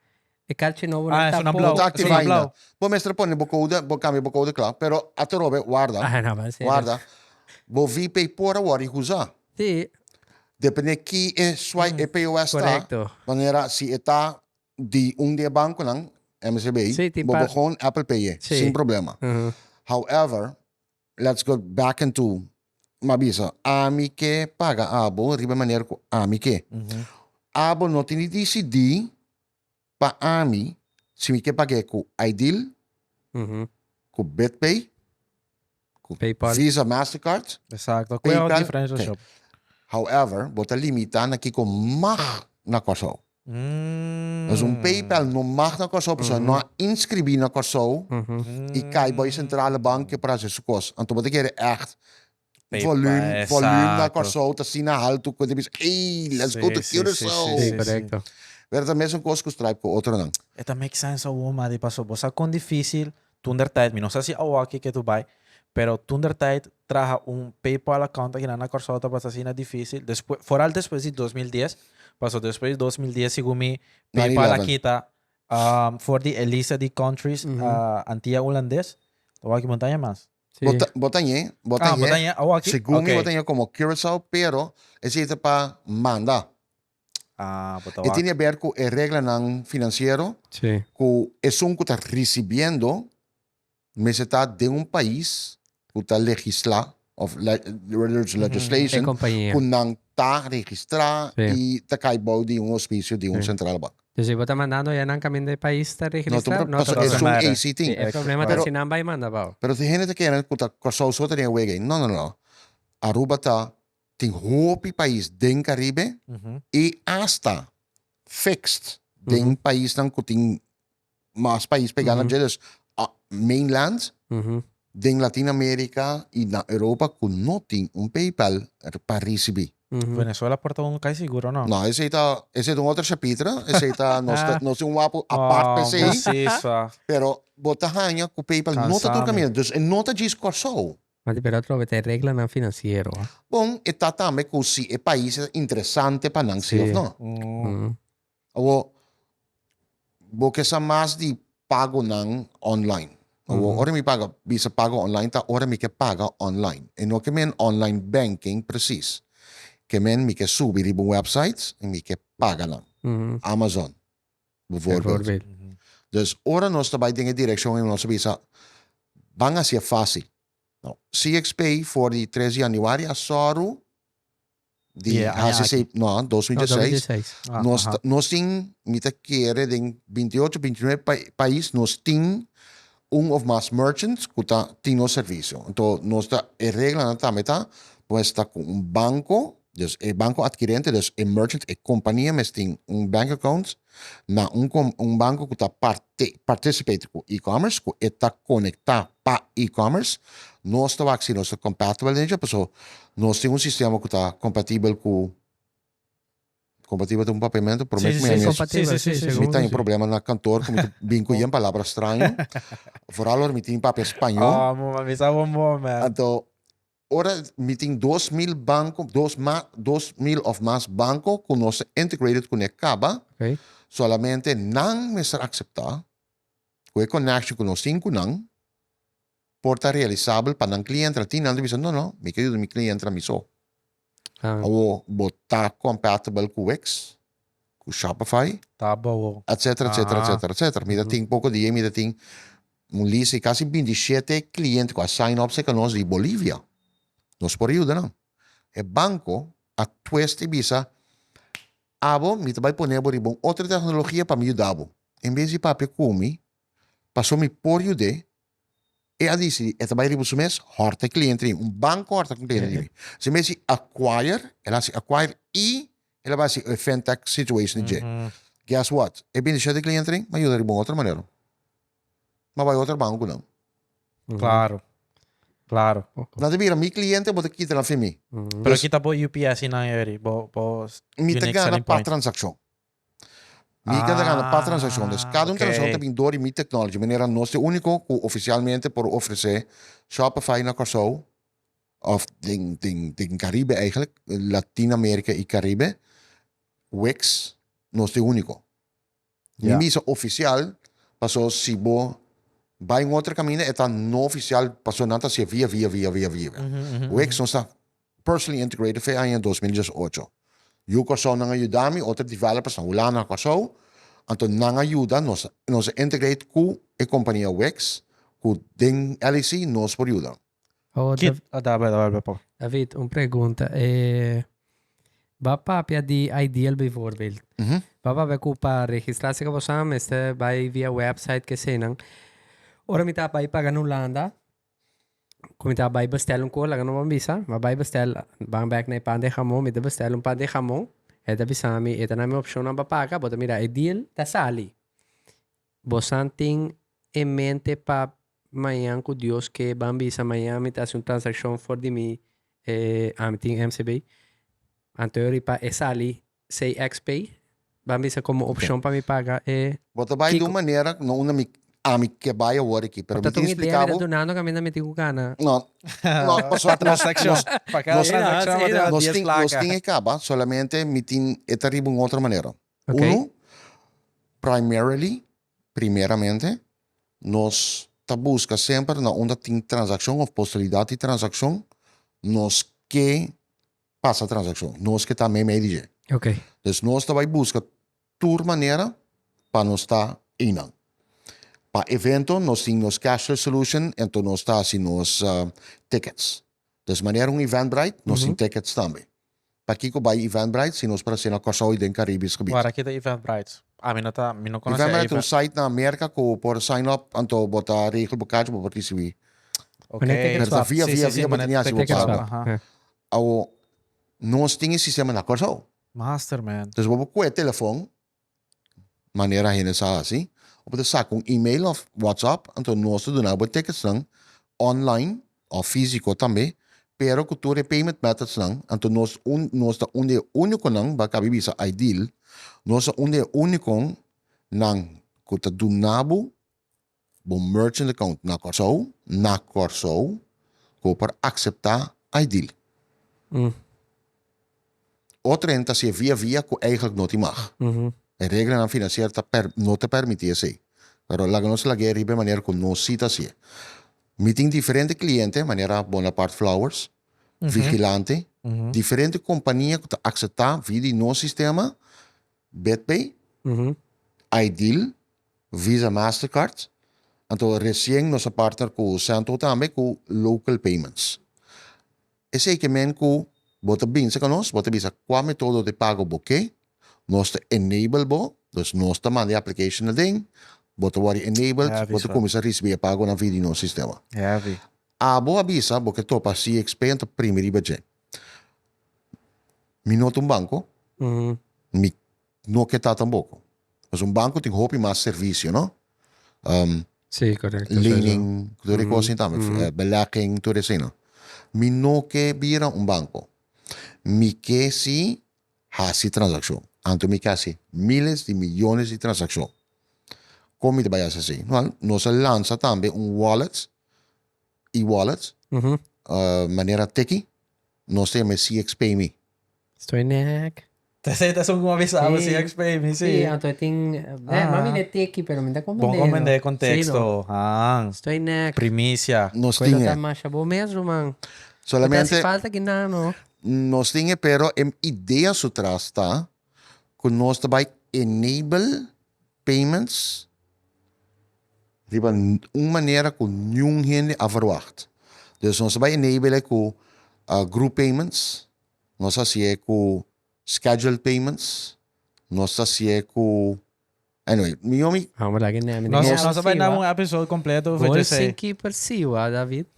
Speaker 2: E carchi nobonan
Speaker 1: Ah, esun a
Speaker 2: tampoco.
Speaker 1: blauw.
Speaker 3: Bo ta
Speaker 1: Esun
Speaker 3: activa
Speaker 1: a
Speaker 3: ainda.
Speaker 1: blauw.
Speaker 3: Bo mester pone bo code, bo cambia bo code cla, pero atrobe, warda,
Speaker 2: Ah, no, maar serio.
Speaker 3: warda. Bo VP por a wòrdu usa.
Speaker 2: Sí.
Speaker 3: Depende ki e swipe, e POS ta.
Speaker 2: Correcto.
Speaker 3: Manera si e ta di un di e banconan, MCB,
Speaker 2: Sí, tin
Speaker 3: bo
Speaker 2: par-
Speaker 3: por gewoon Apple Pay e,
Speaker 2: Sí.
Speaker 3: sin problema. However, let's go back into, m'a bisa, ami ke paga abo riba e manera ku ami ke. Abo no tin di disidí pa ami si mi ke pag'é ku Ideal, ku BitPay, ku
Speaker 2: PayPal.
Speaker 3: Visa, Mastercard.
Speaker 1: Exacto. Kue
Speaker 3: PayPal.
Speaker 1: diferencia
Speaker 3: Ok.
Speaker 1: shop.
Speaker 3: However, bo ta limitá na kiko mag na Kòrsou. Dus un PayPal no mag na Kòrsou pasobra no a inskribí na Kòrsou i kai bo e sentrale bank ke por hasi su kos. Anto bo ta kere ègt volume, volume na Kòrsou ta asina haltu ku ta bisa, ey, let's go to Curaçao.
Speaker 2: Sí, korekto.
Speaker 3: Pero ta mesun kos ku Stripe ku otronan.
Speaker 1: E ta make sense awor, Madi, paso bo sa kon difícil toen der tijd, mi no sa si awor aki ke tu bai, pero toen der tijd traha un PayPal account akinan na Kòrsou tabata asina difícil, despues, vooral despues di 2010, paso despues di 2010 segun mi PayPal a
Speaker 3: 9/11.
Speaker 1: kita for di e lista di countries Antia Hulandes, awor aki montaña mas.
Speaker 2: Sí.
Speaker 3: Bo ta, bo ta ñe, bo ta
Speaker 1: Ah, bo ta
Speaker 3: ñe.
Speaker 1: ñe awor aki?
Speaker 3: Segun mi
Speaker 1: Ok.
Speaker 3: bo ta ñe como Curaçao, pero esei ta pa manda.
Speaker 1: Ah, bo ta
Speaker 3: E
Speaker 1: wak.
Speaker 3: tin haber ku e reglanan finansiero
Speaker 2: Sí.
Speaker 3: ku esun ku ta risibiendo mester ta den un pais ku ta legislá of there's
Speaker 2: E
Speaker 3: legislation
Speaker 2: compañía.
Speaker 3: ku nan ta registrá
Speaker 2: Sí.
Speaker 3: i ta kai bou di un auspicio di un
Speaker 2: Sí.
Speaker 3: centrale bank.
Speaker 2: Dus si bo ta mandando ya nan caminda e pais ta
Speaker 3: No,
Speaker 2: registrá,
Speaker 3: ta
Speaker 2: no
Speaker 3: paso
Speaker 2: ta
Speaker 1: doesn't
Speaker 3: esun
Speaker 1: matter.
Speaker 3: AC tin.
Speaker 2: E problema ta
Speaker 3: Pero-
Speaker 2: si nan bai manda bao.
Speaker 3: Pero si hende ta kere ku ta Kòrsou so ta den e wega ei. No, no, no. Aruba ta tin hopi pais den Caribe i asta fixed den paisnan ku tin mas pais pegá na dje, dus mainland den Latinoamérica i na Europa ku no tin un PayPal pa risibí.
Speaker 1: Venezuela por ta un kai siguro no?
Speaker 3: No, esei ta esei ta un otro chapitro, esei ta nos ta nos tin un wapu apart pa esei.
Speaker 1: Oh, sisa.
Speaker 3: Pero bo ta haña ku PayPal no ta tur kaminda, dus e no ta djis Kòrsou.
Speaker 2: Ma di pero atrobe ta e reglanan finansiero.
Speaker 3: Bon, e ta tambe ku si e pais ta interesante pa nan si òf no. Awor, bo ke sa mas di pagonan online. Awor, ora mi paga, bisa pago online ta ora mi ke paga online. E no ke men online banking precies. Ke men mi ke subi riba un website i mi ke paga nan. Amazon, bijvoorbeeld.
Speaker 2: Bijvoorbeeld.
Speaker 3: Dus ora nos ta bai den e direccion ei nos a bisa, ban haci'e facil. Nou, CXP for di tres di januari a sòru di
Speaker 1: Di e aña
Speaker 3: hasi
Speaker 1: aki.
Speaker 3: esei, no, 2016.
Speaker 2: 2016.
Speaker 1: Ah,
Speaker 3: Nos
Speaker 1: aha.
Speaker 3: ta, nos tin, mi ta kere den 28, 29 pa- pais nos tin un of mas merchants ku ta tin nos servisio. Anto nos ta, e reglanan tambe ta, pues ta ku un banko, dus e banko adquirente, dus e merchant, e kompania mes tin un bank account na un kom, un banko ku ta parte, participate ku e-commerce, ku e ta konektá pa e-commerce. Nos ta wak si nos ta compatible den dje, paso nos tin un sistema ku ta kompatibel ku, kompatibel ta un papiamentu, promé
Speaker 1: Sí,
Speaker 3: ku
Speaker 1: sí,
Speaker 3: mi a
Speaker 1: sí,
Speaker 3: mes
Speaker 2: Kompatibel,
Speaker 1: sí, sí,
Speaker 2: sí,
Speaker 1: sí,
Speaker 3: mi
Speaker 2: segun.
Speaker 3: ta un problema na kantoor ku mi ta bin ku yen palabra straño, vooral ora mi tin papia spañó.
Speaker 1: Oh, mama, mi sa bon bon, man.
Speaker 3: Anto ora mi tin 2000 banko, dos ma, 2000 of mas banko ku nos ta integrated kuné kaba,
Speaker 2: Ok.
Speaker 3: solamente nan mester akseptá ku e connection ku nos tin ku nan por ta realisabel pa nan cliente. Tin nan ta bisa, no, no, mi ke yuda mi cliente mi so.
Speaker 2: Ah.
Speaker 3: Awo bo ta compatible ku Wix, ku Shopify,
Speaker 1: Ta bo.
Speaker 3: etcetera, etcetera,
Speaker 1: Ah.
Speaker 3: etcetera, etcetera. Mi ta tin poko dia, mi ta tin un lista di kasi 27 cliente ku a sign up serka nos di Bolivia. Nos por yuda nan. E banko a twist i bisa, abo mi ta bai pone bo riba un otro teknologia pa mi yuda bo. En bes di papia ku mi, paso mi por yud'é, e a disidi e ta bai riba su mes hòrta e kliente di mi. Un banko hòrta un kliente di mi. Si en bes di acquire, el a hasi acquire i el a bai hasi e fintech situation di dje. Guess what? E bindishete kliente di mi a yuda riba un otro manera. Mi a bai otro banko ku nan.
Speaker 1: Claro. Claro.
Speaker 3: Nan ta bira mi cliente, bo ta kita nan fi mi.
Speaker 1: Pero kita bo UPS y nan eri, bo bo
Speaker 3: Mi ta
Speaker 1: unique
Speaker 3: gana
Speaker 1: selling
Speaker 3: pa
Speaker 1: point.
Speaker 3: transaccion. Mi ta gana pa transaccion. Dus cada un
Speaker 1: Ah,
Speaker 3: transaccion ta
Speaker 1: ok.
Speaker 3: bin door di mi technology. Manera nos ta e unico cu oficialmente por ofrece Shopify na Kòrsou of den den den Caribe eigenlijk, Latinoamerica y Caribe, Wix, nos ta e unico. Mi
Speaker 1: Ja.
Speaker 3: bisa oficial, paso si bo bai un otro caminda e ta no oficial, paso nan ta hacié via, via, via, via, via. Wix nos ta personally integrated fe aña 2018. Yu Kòrsou nan a yuda mi, otro developers na Hulanda na Kòrsou, anto nan a yuda nos, nos a integrate ku e kompania Wix, ku den LEC nos por yuda.
Speaker 2: Oh,
Speaker 1: Kit,
Speaker 2: Dav-
Speaker 1: ah, da, da, da, da,
Speaker 2: David, un pregunta. Eh, ba papia di Ideal bijvoorbeeld. Ba papia ku pa registrarse ka bosan mester bai via website ke senan. Ora mi ta bai paga na Hulanda, ku mi ta bai bestel un kos, laga no ban bisa, ma bai bestel, ban bek na e pan de jamon, mi ta bestel un pan de jamon, e ta bisa mi, e ta na mi opshonnan pa paga, bo ta mira e deal ta sali. Bosan tin en mente pa mañan ku Dios ke ban bisa mañan mi ta hasi un transakshon for di mi ami tin MCB anto e riba e sali CXP ban bisa komo opshon pa mi paga e
Speaker 3: Bo ta bai di un manera no unda mi ami ke bai awor aki pero mi
Speaker 2: Ta
Speaker 3: tin
Speaker 2: un idea
Speaker 3: splika
Speaker 2: mi ta
Speaker 3: bo
Speaker 2: dunando kaminda mi tin ku gana.
Speaker 3: No no pasobra
Speaker 1: Pa transakshon pa kada transakshon bo ta
Speaker 3: nos
Speaker 1: dies
Speaker 3: tin nos
Speaker 1: plaka.
Speaker 3: tin e kaba solamente mi tin e ta riba un otro manera.
Speaker 2: Ok.
Speaker 3: Uno primarily Primeramente, nos ta buska semper na unda tin transakshon òf posibilidat di transakshon, nos ke pasa transakshon, nos ke ta meimei di dje.
Speaker 2: Ok.
Speaker 3: Dus nos ta bai buska tur manera pa nos ta einan. Pa evento nos tin nos cashless solution enton nos ta hasi nos tickets. Dus manera un Eventbrite nos tin tickets tambe. Pakiko bai Eventbrite si nos por hasi na Kòrsou i den Caribisch gebied?
Speaker 1: Wara kita Eventbrite? Ami no ta, mi no konosé
Speaker 3: Eventbrite ta un site na Merka ku por sign up anto bo ta regel bo kachi bo por risibí.
Speaker 1: Ok.
Speaker 3: Pero ta via via via bo tin hasi bo pago. Awo nos tin e sistema na Kòrsou.
Speaker 1: Master man.
Speaker 3: Dus bo por kohe telefon manera hende sa hasi, bo por ta saka un email of WhatsApp anto nos ta duna bo e ticketsnan online of fisico tambe pero ku tur e payment methodsnan anto nos un nos ta un di e uniconan bo a kabi bisa ideal nos ta un di e uniconan ku ta duna bo bo merchant account na Kòrsou na Kòrsou ku bo por akseptá iDeal. Otro hende ta hasié via via ku eigentlik no tin mag. E reglanan finansiero ta per no ta permití esei. Pero laga nos lag'é riba e manera ku nos sí ta hasié. Mi tin diferente kliente manera Bonaparte Flowers, Vigilante, diferente kompania ku ta akseptá via di nos sistema BitPay, iDeal, Visa Mastercard, anto resien nos a partner ku Sentro tambe ku Local Payments. Esei ke men ku bo ta binse ku nos, bo ta bisa kua metodo di pago bo ke, nos ta enable bo, dus nos ta manda e application aden, bo ta wòrdu enabled, bo ta kuminsá risibí e pagonan via di nos sistema. Abo a bisa bo ke topa CXP anto primi riba dje. Mi no ta un banko, mi no ke ta tampoco. Pasobra un banco tin hopi mas servicio, no?
Speaker 2: Sí, correcto.
Speaker 3: Lening, tur e cosnan tambe, belegging, tur esei no. Mi no ke bira un banco. Mi ke si haci transaccion. Anto mi ke haci miles di miyones di transaccion. Con mi ta bay haci esei? Wel, nos a lansa tambe un wallet, e-wallet, manera Tikkie. Nos ta yama e CXP mi.
Speaker 2: Estoy nek.
Speaker 1: Esei ta esun ku a bisa abo CXP mi, si.
Speaker 2: Sí, anto e tin, eh, mami de tiki, pero mi ta
Speaker 1: comprende. Bon comprende e contexto. Ah.
Speaker 2: Estoy nek.
Speaker 1: Primicia.
Speaker 3: Nos tin e.
Speaker 2: Ta masha bo mes, ruman.
Speaker 3: Solamente.
Speaker 2: Te haci falta ki nan, no?
Speaker 3: Nos tin e, pero e idea su tras ta ku nos ta bai enable payments riba un manera ku niun hende a verwacht. Dus nos ta bai enable ku group payments, nos ta hasié ku scheduled payments, nos ta hasié ku, anyway, mi omi.
Speaker 1: Nos ta bai na un episode completo over dje esei.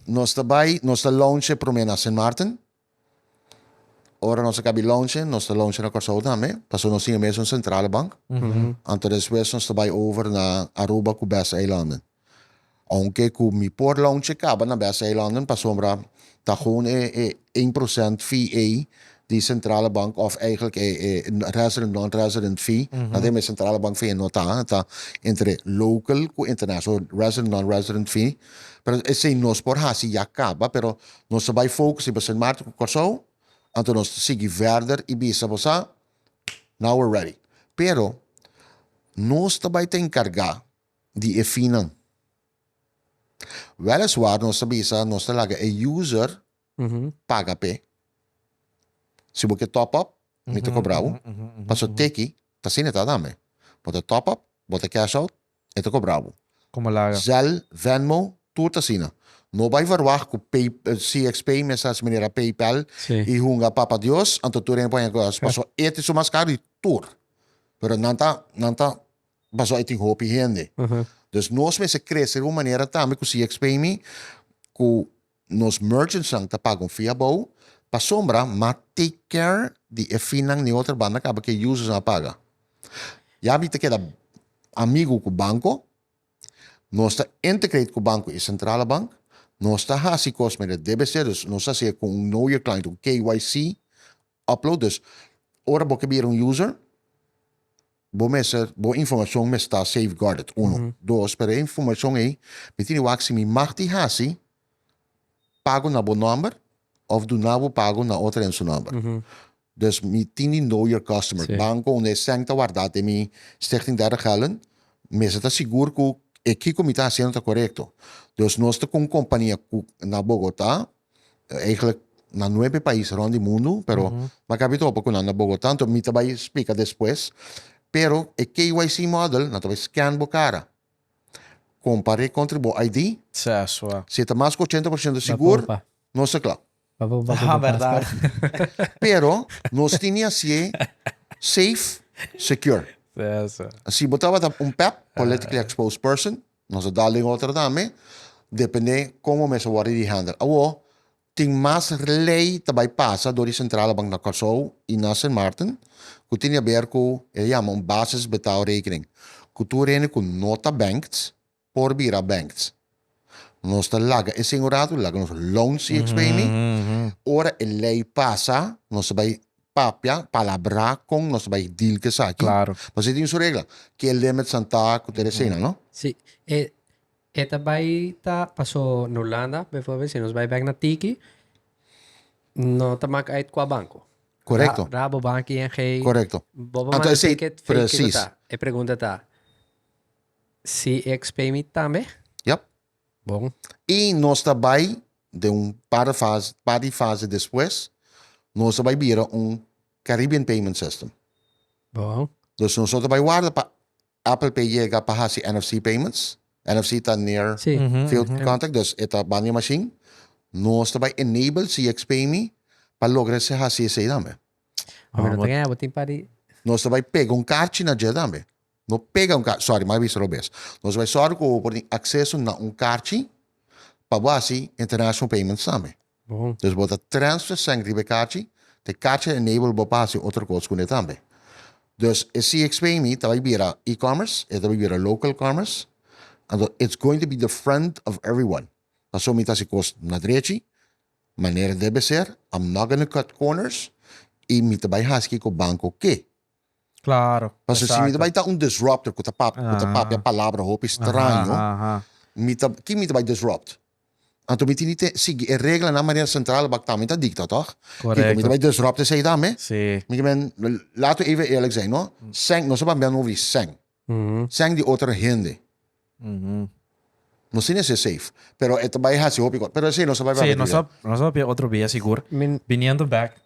Speaker 3: Nos ta bai, nos ta launch e promé na Sint Maarten. Ora nos a kabi launchen, nos ta launchen na Kòrsou tambe, pasobra nos tin e mesun sentrale bank. Anto despues nos ta bai over na Aruba ku Bes Eilanden. Ounke ku mi por launche kaba na Bes Eilanden pasobra ta gewoon e e een prosent fee ei di sentrale bank òf eigentlik e e resident non resident fee, nan ta yama e sentrale bank fee no ta, ta entre local ku international, resident non resident fee. Pero esei nos por hasi ya kaba, pero Nos ta bai focus riba Sint Maarten ku Kòrsou, anto nos ta sigui verder i bisa bo sa, now we're ready. Pero nos ta bai ta enkargá di e finnan. Weliswaar nos ta bisa nos ta laga e user paga p'e. Si bo ke top up, mi ta kobra bo. Pasobra teki ta asina e ta tambe. Bo ta top up, bo ta cash out, E ta cobra bo.
Speaker 1: Como laga.
Speaker 3: Zelle, Venmo, tur ta asina. No bay verwacht cu pay, CXP mester haci manera PayPal
Speaker 2: Sí.
Speaker 3: y hunga papa Dios, anto tur hende por haña cos. Pasobra e ta esun mas caro di tur. Pero nan ta, nan ta, pasobra e tin hopi hende. Dus nos mester crece riba un manera tambe cu CXP mi, cu nos merchantsnan ta paga un fee abou, pasobra ma take care di e feenan ni otro banda caba cu e usersnan a paga. Ya mi ta keda amigo cu banco, nos ta integrate cu banco y centrale bank, nos ta haci cos manera debe ser, dus nos ta haci cu un know your client, un KYC upload, dus ora bo ke bira un user, bo mester, bo informacion mester ta safeguarded, uno. Dos, pero e informacion ey, mi tin di wak si mi mag di haci pago na bo nomber of duna bo pago na otro hende su nomber. Dus mi tin di know your customer. Banco unda e sèn ta wardá den mi Stichting Derde Gelden, mester ta sigur ku e kiko mi ta hasiendo ta korekto. Dus nos ta ku un kompania ku na Bogotá, eigenlijk. na nuebe pais rond di mundu, pero m'a kabi topa ku nan na Bogotá, anto mi ta bai splika despues. Pero e KYC model, nan ta bai scan bo kara, kompar'é kontra bo ID, si e ta mas ku 80% sigur, nos ta kla.
Speaker 1: Ah, berdad.
Speaker 3: Pero nos tin di hasié safe, secure. Si bo tabata un pep, politically exposed person, nos a dal den otro tambe, depende kon bo mes a wòrdu di handle. Awor, tin mas lei ta bai pasa dor di Centrale Bank na Kòrsou i na Sint Maarten ku tin di haber ku e yama un basisbetaalrekening, ku tur hende ku no ta banked por bira banked. Nos ta laga esei un ratu, laga nos loan CXP mi. Ora e lei pasa, nos ta bai papia, palabrá kon nos ta bai deal ku esaki.
Speaker 1: Claro.
Speaker 3: Pasobra e tin su regla. Ke limits nan ta ku tur eseinan, no?
Speaker 2: Sí. E e ta bai ta paso na Hulanda, bijvoorbeeld, si nos bai bek na Tiki, no ta mak uit kua banko.
Speaker 3: Korekto.
Speaker 2: Rabobank, ING.
Speaker 3: Korekto.
Speaker 2: Bo por
Speaker 3: Anto
Speaker 2: manda
Speaker 3: esei,
Speaker 2: ticket, fake kiko
Speaker 3: precies.
Speaker 2: ta. E pregunta ta, si XP mi tambe?
Speaker 3: Yep.
Speaker 2: Bon.
Speaker 3: I nos ta bai den un par de fase, par di fase despues, nos ta bai bira un Caribbean Payment System.
Speaker 2: Bon.
Speaker 3: Dus nos no ta bai warda pa Apple Pay yega pa hasi NFC payments. NFC ta near field contact, dus e ta banda di machine. Nos ta bai enable CXPayMe pa logra esei hasi esei tambe.
Speaker 2: Ami no ta gana, bo tin par di.
Speaker 3: Nos ta bai pega un karchi na dje tambe. No pega un karchi, sorry, mi a bisa robes. Nos ta bai sòru ku bo por tin akseso na un karchi pa bo hasi international payments tambe.
Speaker 2: Bon.
Speaker 3: Dus bo ta transfer sèn riba e karchi, te karchi a enable bo pa hasi otro kos kuné tambe. Dus e CXP mi ta bai bira e-commerce, e ta bai bira local commerce, anto it's going to be the friend of everyone. Pasobra mi ta hasi kos na drechi, manera debe ser, I'm not gonna cut corners, i mi ta bai hasi kiko banko ke.
Speaker 1: Claro.
Speaker 3: Pasobra si mi ta bai ta un disruptor ku ta papia, ku ta papia palabra hopi straño, mi ta, ki mi ta bai disrupt? Anto mi tin di te sigui e reglanan manera Centrale Bank tambe ta dicta, toch? Kiko, mi ta bai disrupt esei tambe?
Speaker 1: Sí.
Speaker 3: Mi ke men, laat we even eerlijk zijn, no? Sèn, nos a papia over di sèn. Sèn di otro hende. Nos tin esei safe, pero e ta bai hasi hopi kos. Pero esei nos a bai
Speaker 1: Sí,
Speaker 3: papia
Speaker 1: nos
Speaker 3: otro
Speaker 1: a, nos a papia otro bia sigur. Biniendo back.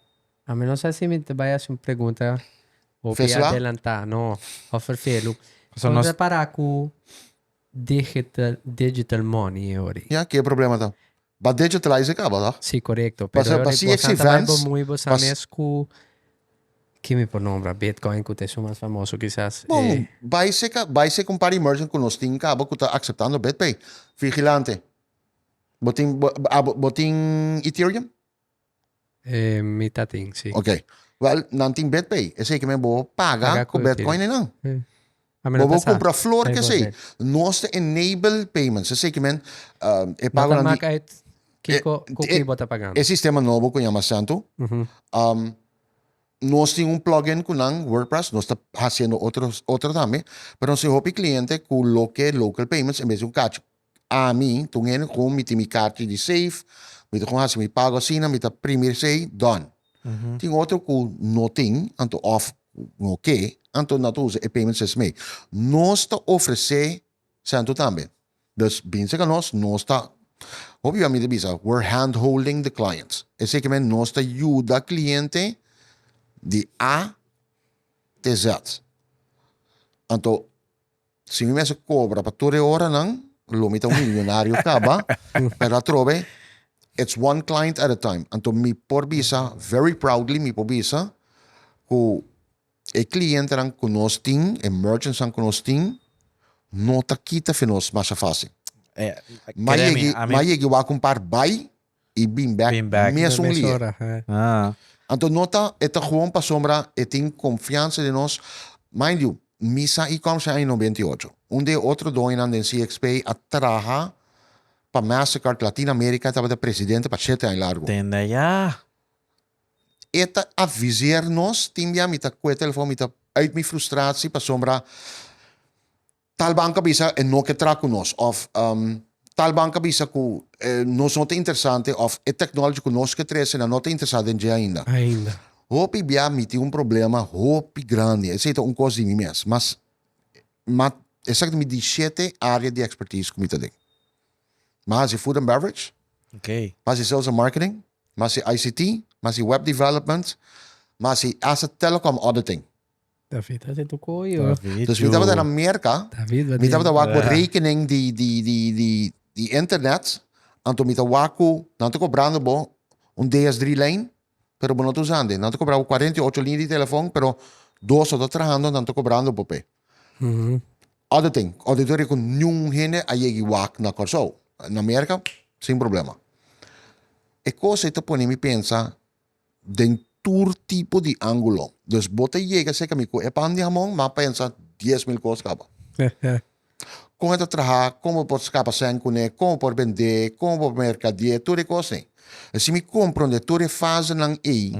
Speaker 2: Ami no sa si mi ta bai hasi un pregunta hopi
Speaker 3: Fesla?
Speaker 2: adelantá, no, of verfelu.
Speaker 1: Pasobra
Speaker 2: Kon
Speaker 1: nos.
Speaker 2: ta para ku Digital, digital money e ori.
Speaker 3: Ya, ke problema ta? Ba digitalize e kaba, toch?
Speaker 2: Sí, korekto. Pero
Speaker 3: Pasa,
Speaker 2: e
Speaker 3: pa
Speaker 2: ori
Speaker 3: CX
Speaker 2: bosan ta bai
Speaker 3: events,
Speaker 2: bemoei bosan
Speaker 3: pas-
Speaker 2: mes ku, ki mi por nombra? Bitcoin ku ta esun mas famoso kisas.
Speaker 3: Bon,
Speaker 2: Eh,
Speaker 3: bai seka, bai seka un par di merchant ku nos tin kaba ku ta akseptando BitPay. Vigilante. Bo tin, bo, abo, bo tin Ethereum?
Speaker 2: Eh, mi ta tin, sí.
Speaker 3: Ok. Wel, nan tin BitPay. Esei ke men bo paga
Speaker 2: Paga
Speaker 3: ku
Speaker 2: ku
Speaker 3: Bitcoin einan.
Speaker 2: Eh. A mi
Speaker 3: Bo
Speaker 2: no ta
Speaker 3: bo
Speaker 2: sa.
Speaker 3: kumpra flor
Speaker 2: Ei
Speaker 3: ke
Speaker 2: bo
Speaker 3: esei.
Speaker 2: ser.
Speaker 3: Nos ta enable payments. Esei ke men um, e
Speaker 2: No ta
Speaker 3: pagonan di
Speaker 2: mak uit kiko, ku
Speaker 3: eh,
Speaker 2: ki bo ta pagando.
Speaker 3: e sistema nobo ku yama Santo.
Speaker 2: Mhm.
Speaker 3: Um, nos tin un plugin ku nan WordPress, nos ta hasiendo otro otro tambe, pero nos tin hopi kliente ku loke local payments en bes di un kachi Ami ta un hende ku mi tin mi karchi di safe, mi ta kon hasi mi pago asina, mi ta primi esei, done. Tin otro ku no tin, anto òf no ke, anto nan ta usa e payment system ei. Nos ta ofresé sèntu tambe. Dus bin serka nos, nos ta, hopi bia mi ta bisa, we're hand holding the clients. Esei ke men nos ta yuda kliente di A te Z. Anto Si mi mester cobra pa tur e oranan, lo mi ta un millonario caba, pero atrobe, it's one client at a time. Anto mi por bisa, very proudly mi por bisa, cu e clientenan cu nos tin, e merchantsnan cu nos tin, no ta kita fi nos masha facil.
Speaker 1: Eh,
Speaker 3: Ma
Speaker 1: kere mi,
Speaker 3: yegi,
Speaker 1: ami
Speaker 3: ma yegi wak un par bai y bin bek
Speaker 1: Bin bek.
Speaker 3: mesun
Speaker 2: Mes
Speaker 3: lia.
Speaker 2: ora, eh.
Speaker 1: Ah.
Speaker 3: Anto no ta, e ta gewoon pasobra e tin confiansa den nos. Mind you, mi sa e-commerce den aña 98. Un di e otro doñonan den CXP a traha pa Mastercard Latin America, tabata presidente pa shete aña largo.
Speaker 1: Tende ya.
Speaker 3: E ta aviseer nos, tin bia mi ta kue telefon, mi ta uit mi frustratie pasobra Tal banco a bisa e no ke traha ku nos òf tal banco a bisa ku nos no ta interesante òf e technology ku nos ke trese nan no ta interesá den dje ainda.
Speaker 2: Ainda.
Speaker 3: Hopi bia mi tin un problema hopi grandi, esei ta un kos di mi mes, mas ma esaki ta mi di shete área di expertise ku mi ta den. Mi a hasi food and beverage,
Speaker 1: Oké.
Speaker 3: mi a hasi sales and marketing. Mi a hasi ICT, mi a hasi web development, mi a hasi hasta telecom auditing.
Speaker 2: David a tu koyo.
Speaker 1: David,
Speaker 3: Dus mi tabata na Merka,
Speaker 2: David,
Speaker 3: mi tabata wak bo rekening di, di, di, di, di internet, anto mi ta wak ku nan ta kobrando bo un DS3 lijn, pero bo no ta usando. Nan ta kobra bo 48 liña di telefon, pero dos no ta trahando, nan ta kobrando bo p'e. Auditing, auditoria ku niun hende a yegi wak na Kòrsou. Na Merka, sin problema. E kos ei ta pone mi pensa den tur tipo di ángulo. Dus bo ta yega serka mi ku e pan di hamon, m'a pensa 10,000 kos kaba. Kon e ta traha, kon bo por skapa sèn kuné, kon bo por bendé, kon bo por merkadié, tur e kosnan. En si mi komprondé tur e fasenan ei,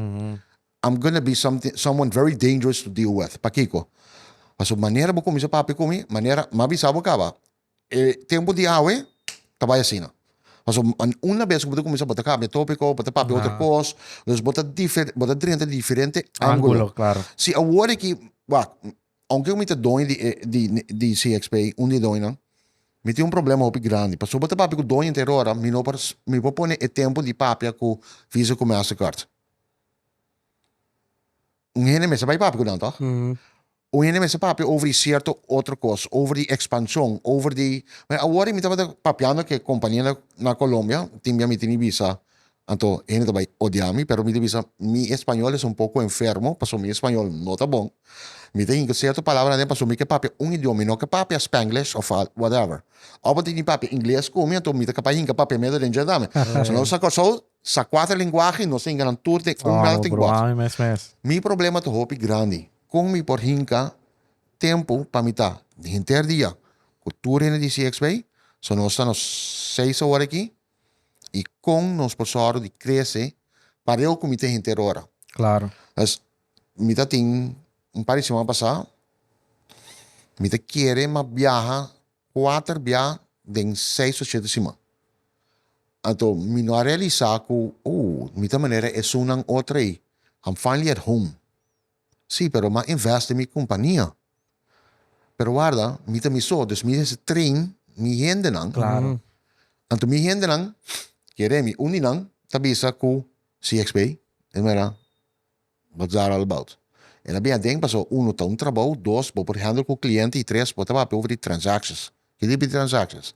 Speaker 3: I'm gonna be something, someone very dangerous to deal with. Pakiko? Pasobra manera bo kuminsá papia ku mi, manera m'a bisa bo kaba, E tempu di awe ta bai asina. Pasobra una bes ku bo ta kuminsá bo ta kambia tópiko, bo ta papia otro kos, dus bo ta difer, bo ta drenta diferente ángulo.
Speaker 1: Ángulo, klaro.
Speaker 3: Si awor aki, wak, ounke ku mi ta doño di e di di CXP, un di e doñonan, mi tin un problema hopi grandi. Pasobra bo ta papia ku doño henter ora, mi no por, mi por pone e tempu di papia ku Visa ku Mastercard. Un hende mester bai papia ku nan, tòg? Un hende mester papia over di sierto otro kos, over di ekspanshon, over di. Ma awor mi tabata papiando ku e kompania na na Colombia, tin bia mi tin di bisa, anto hende ta bai odia mi, pero mi ta bisa mi español es un poko enfermo, pasobra mi español no ta bon. Mi ta hinka sierto palabra aden pasobra mi ke papia un idioma, mi no ke papia Spanglish òf whatever. Òf bo tin di papia ingles ku mi, anto mi ta kapas hinka papiamentu den dje tambe. So nos a Kòrsou sa kuater lenguahe, nos ta hinka nan tur den un melting pot. Mi problema ta hopi grandi. Kon mi por hinka tempu pa mi ta henter dia ku tur hende di CXB? So nos ta nos seis awor aki i kon nos por sòru di krese pareu ku mi ta henter ora.
Speaker 1: Klaro.
Speaker 3: Dus mi ta tin un par di siman pasá mi ta kere m'a biaha kuater bia den seis o shete siman. Anto mi no a realisá ku, oh, mi ta manera esunnan otro ei. I'm finally at home. Sí, pero m'a invest den mi kompania. Pero warda, mi ta mi so, dus mi mester train mi hendenan.
Speaker 1: Claro.
Speaker 3: Anto mi hendenan, kere mi, un di nan ta bisa ku CXP, e mira, what's that all about? El a bin aden pasobra uno ta un trabou, dos bo por handle ku kliente i tres bo ta papia over di transactions. Ki tipo di transactions?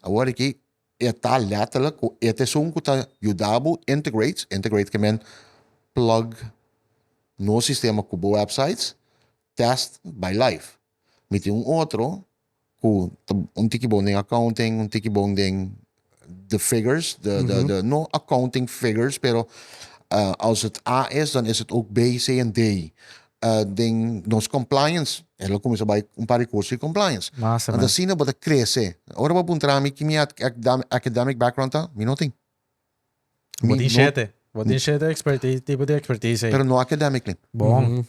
Speaker 3: Awor aki E ta letterlijk ku e ta esun ku ta yuda bo integrate, integrate ke men plug nos sistema ku bo websites, test by live. Mi tin un otro ku ta un tiki bon den accounting, un tiki bon den the figures, de de de no accounting figures, pero als het A is dan is het ook B, C en D. Den nos compliance, el a cuminsa bay un par di curso di compliance.
Speaker 1: Massa,
Speaker 3: Anto
Speaker 1: man.
Speaker 3: asina bo ta crece. Ora bo puntra mi ki mi academic background ta, mi no tin.
Speaker 1: Bo
Speaker 3: Mi
Speaker 1: tin
Speaker 3: no
Speaker 1: shete. Bo tin shete expertise, tipo di expertise ei.
Speaker 3: Pero no academically.
Speaker 1: Bon.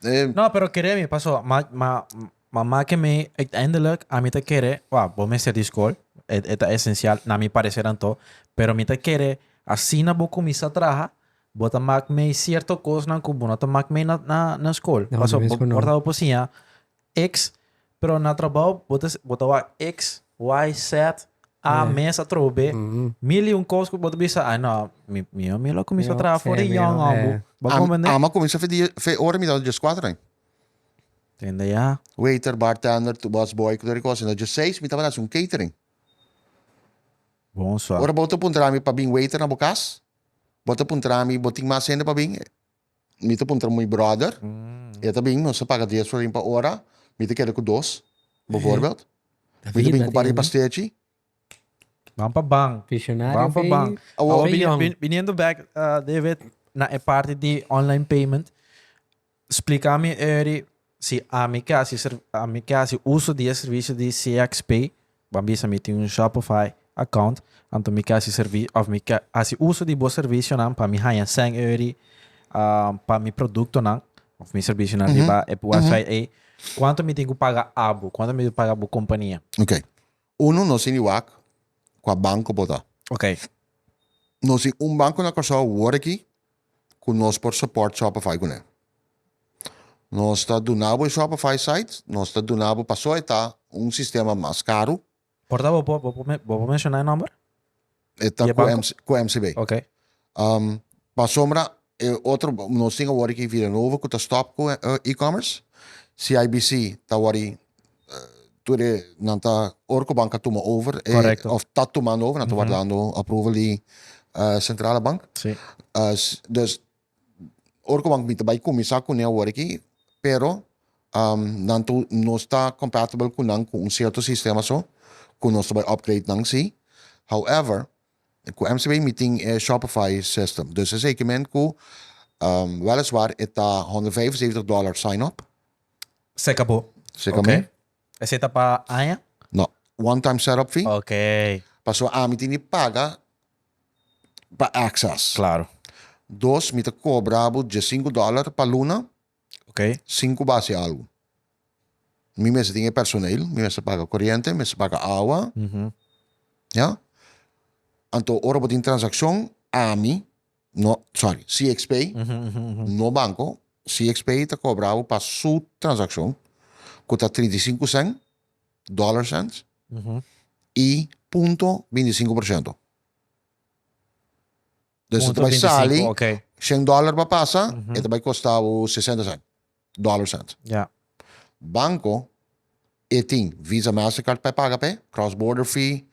Speaker 3: Eh,
Speaker 1: No, pero kere mi, paso, ma, ma, ma make mi uiteindelijk, a mi ta kere, wa, bo mester di school, e, e ta esencial, na mi parecer anto, pero mi ta kere, asina bo cuminsa traha, Bo ta mak mei sierto kosnan ku bo no ta mak mei na na na skol.
Speaker 2: No,
Speaker 1: Paso
Speaker 2: mi
Speaker 1: bo
Speaker 2: mes ku no.
Speaker 1: por ta bo por siña X, pero na trabou bo ta bo ta wak X, Y, Z, A
Speaker 2: Eh.
Speaker 1: mes atrobe.
Speaker 2: Mhm.
Speaker 1: Mil i un kos ku bo ta bisa, ai no, mi mi mi lo kuminsá
Speaker 2: Mi
Speaker 1: traha for
Speaker 2: sí,
Speaker 1: di
Speaker 2: mi
Speaker 1: yòn
Speaker 2: eh.
Speaker 1: òmbu. Bo
Speaker 3: Am,
Speaker 1: komprendé?
Speaker 3: ama kuminsá fe di fe ora mi tabata 14 aña.
Speaker 1: Tende ya.
Speaker 3: Waiter, bartender, busboy, ku tur e kos. Na 16 mi tabata hasi un catering.
Speaker 1: Bon so.
Speaker 3: Ora bo ta puntra mi pa bin waiter na bo kas, bo ta puntra mi bo tin mas hende pa bin, mi ta puntra mi brother, e ta bin, nos ta paga dies florin pa ora, mi ta keda ku dos, bijvoorbeeld. Mi ta bin ku par di pastechi.
Speaker 1: Ban pa ban.
Speaker 2: Visionario
Speaker 1: Ban pa ban.
Speaker 3: Awor,
Speaker 1: Awor, biniendo back, David, na e parti di online payment, splika mi eri si ami ke hasi ami ke hasi uso di e servisio di CXP, ban bisa mi tin un Shopify account, anto mi ke hasi servi of mi ke hasi uso di bo servisionan pa mi haña sèn euri pa mi produktonan of mi servisionan riba e website ei, kuantu mi tin ku paga abo? Kuantu mi tin ku paga bo kompania?
Speaker 3: Ok. Uno, nos tin di wak kua banko bo ta.
Speaker 1: Ok.
Speaker 3: Nos tin un banko na Kòrsou awor aki ku nos por support Shopify kuné. Nos ta duna bo e Shopify site, nos ta duna bo paso e ta un sistema mas karu.
Speaker 1: Por ta bo por bo por bo por menshoná e nòmber?
Speaker 3: E ta
Speaker 1: Di e
Speaker 3: ku
Speaker 1: banko?
Speaker 3: MC ku MCB.
Speaker 1: Ok.
Speaker 3: Um, pasobra e otro, nos tin awor aki Villanova ku ta stop ku e-commerce. CIBC ta awor tur e nan ta ora ku bank a tuma over e
Speaker 1: Correcto.
Speaker 3: of ta tumando over, nan ta wardando approval di Centrale Bank.
Speaker 1: Sí.
Speaker 3: Dus ora ku bank mi ta bai kuminsá kuné awor aki, pero nan tu nos ta compatible ku nan ku un sierto sistema so ku nos ta bai upgrade nan si. However, Ku MCB mi tin e Shopify system. Dus esei ke men ku weliswaar e ta 175 dollar sign up.
Speaker 1: Seka bo.
Speaker 3: Seka
Speaker 1: Ok.
Speaker 3: mi.
Speaker 1: Esei ta pa aña?
Speaker 3: No, one time setup fee.
Speaker 1: Ok.
Speaker 3: Pasobra ami tin di paga pa access.
Speaker 1: Claro.
Speaker 3: Dos, mi ta kobra bo diesinku dollar pa luna.
Speaker 1: Ok.
Speaker 3: Sin ku base algu. Mi mester tin e personeel, mi mester paga koriente, mi mester paga awa. Ya. Anto ora bo tin transakshon, ami, no, sorry, CXP, no banko, CXP ta kobra bo pa su transakshon, ku ta 35 sènt, dollar cents, i punto 25%. Dus e ta bai sali,
Speaker 1: okay.
Speaker 3: 100 dollar pa pasa, mm -hmm. e ta bai kosta bo 60 cent, dollar cent.
Speaker 1: Ja.
Speaker 3: Banco, e tin Visa Mastercard pa paga pe, cross border fee,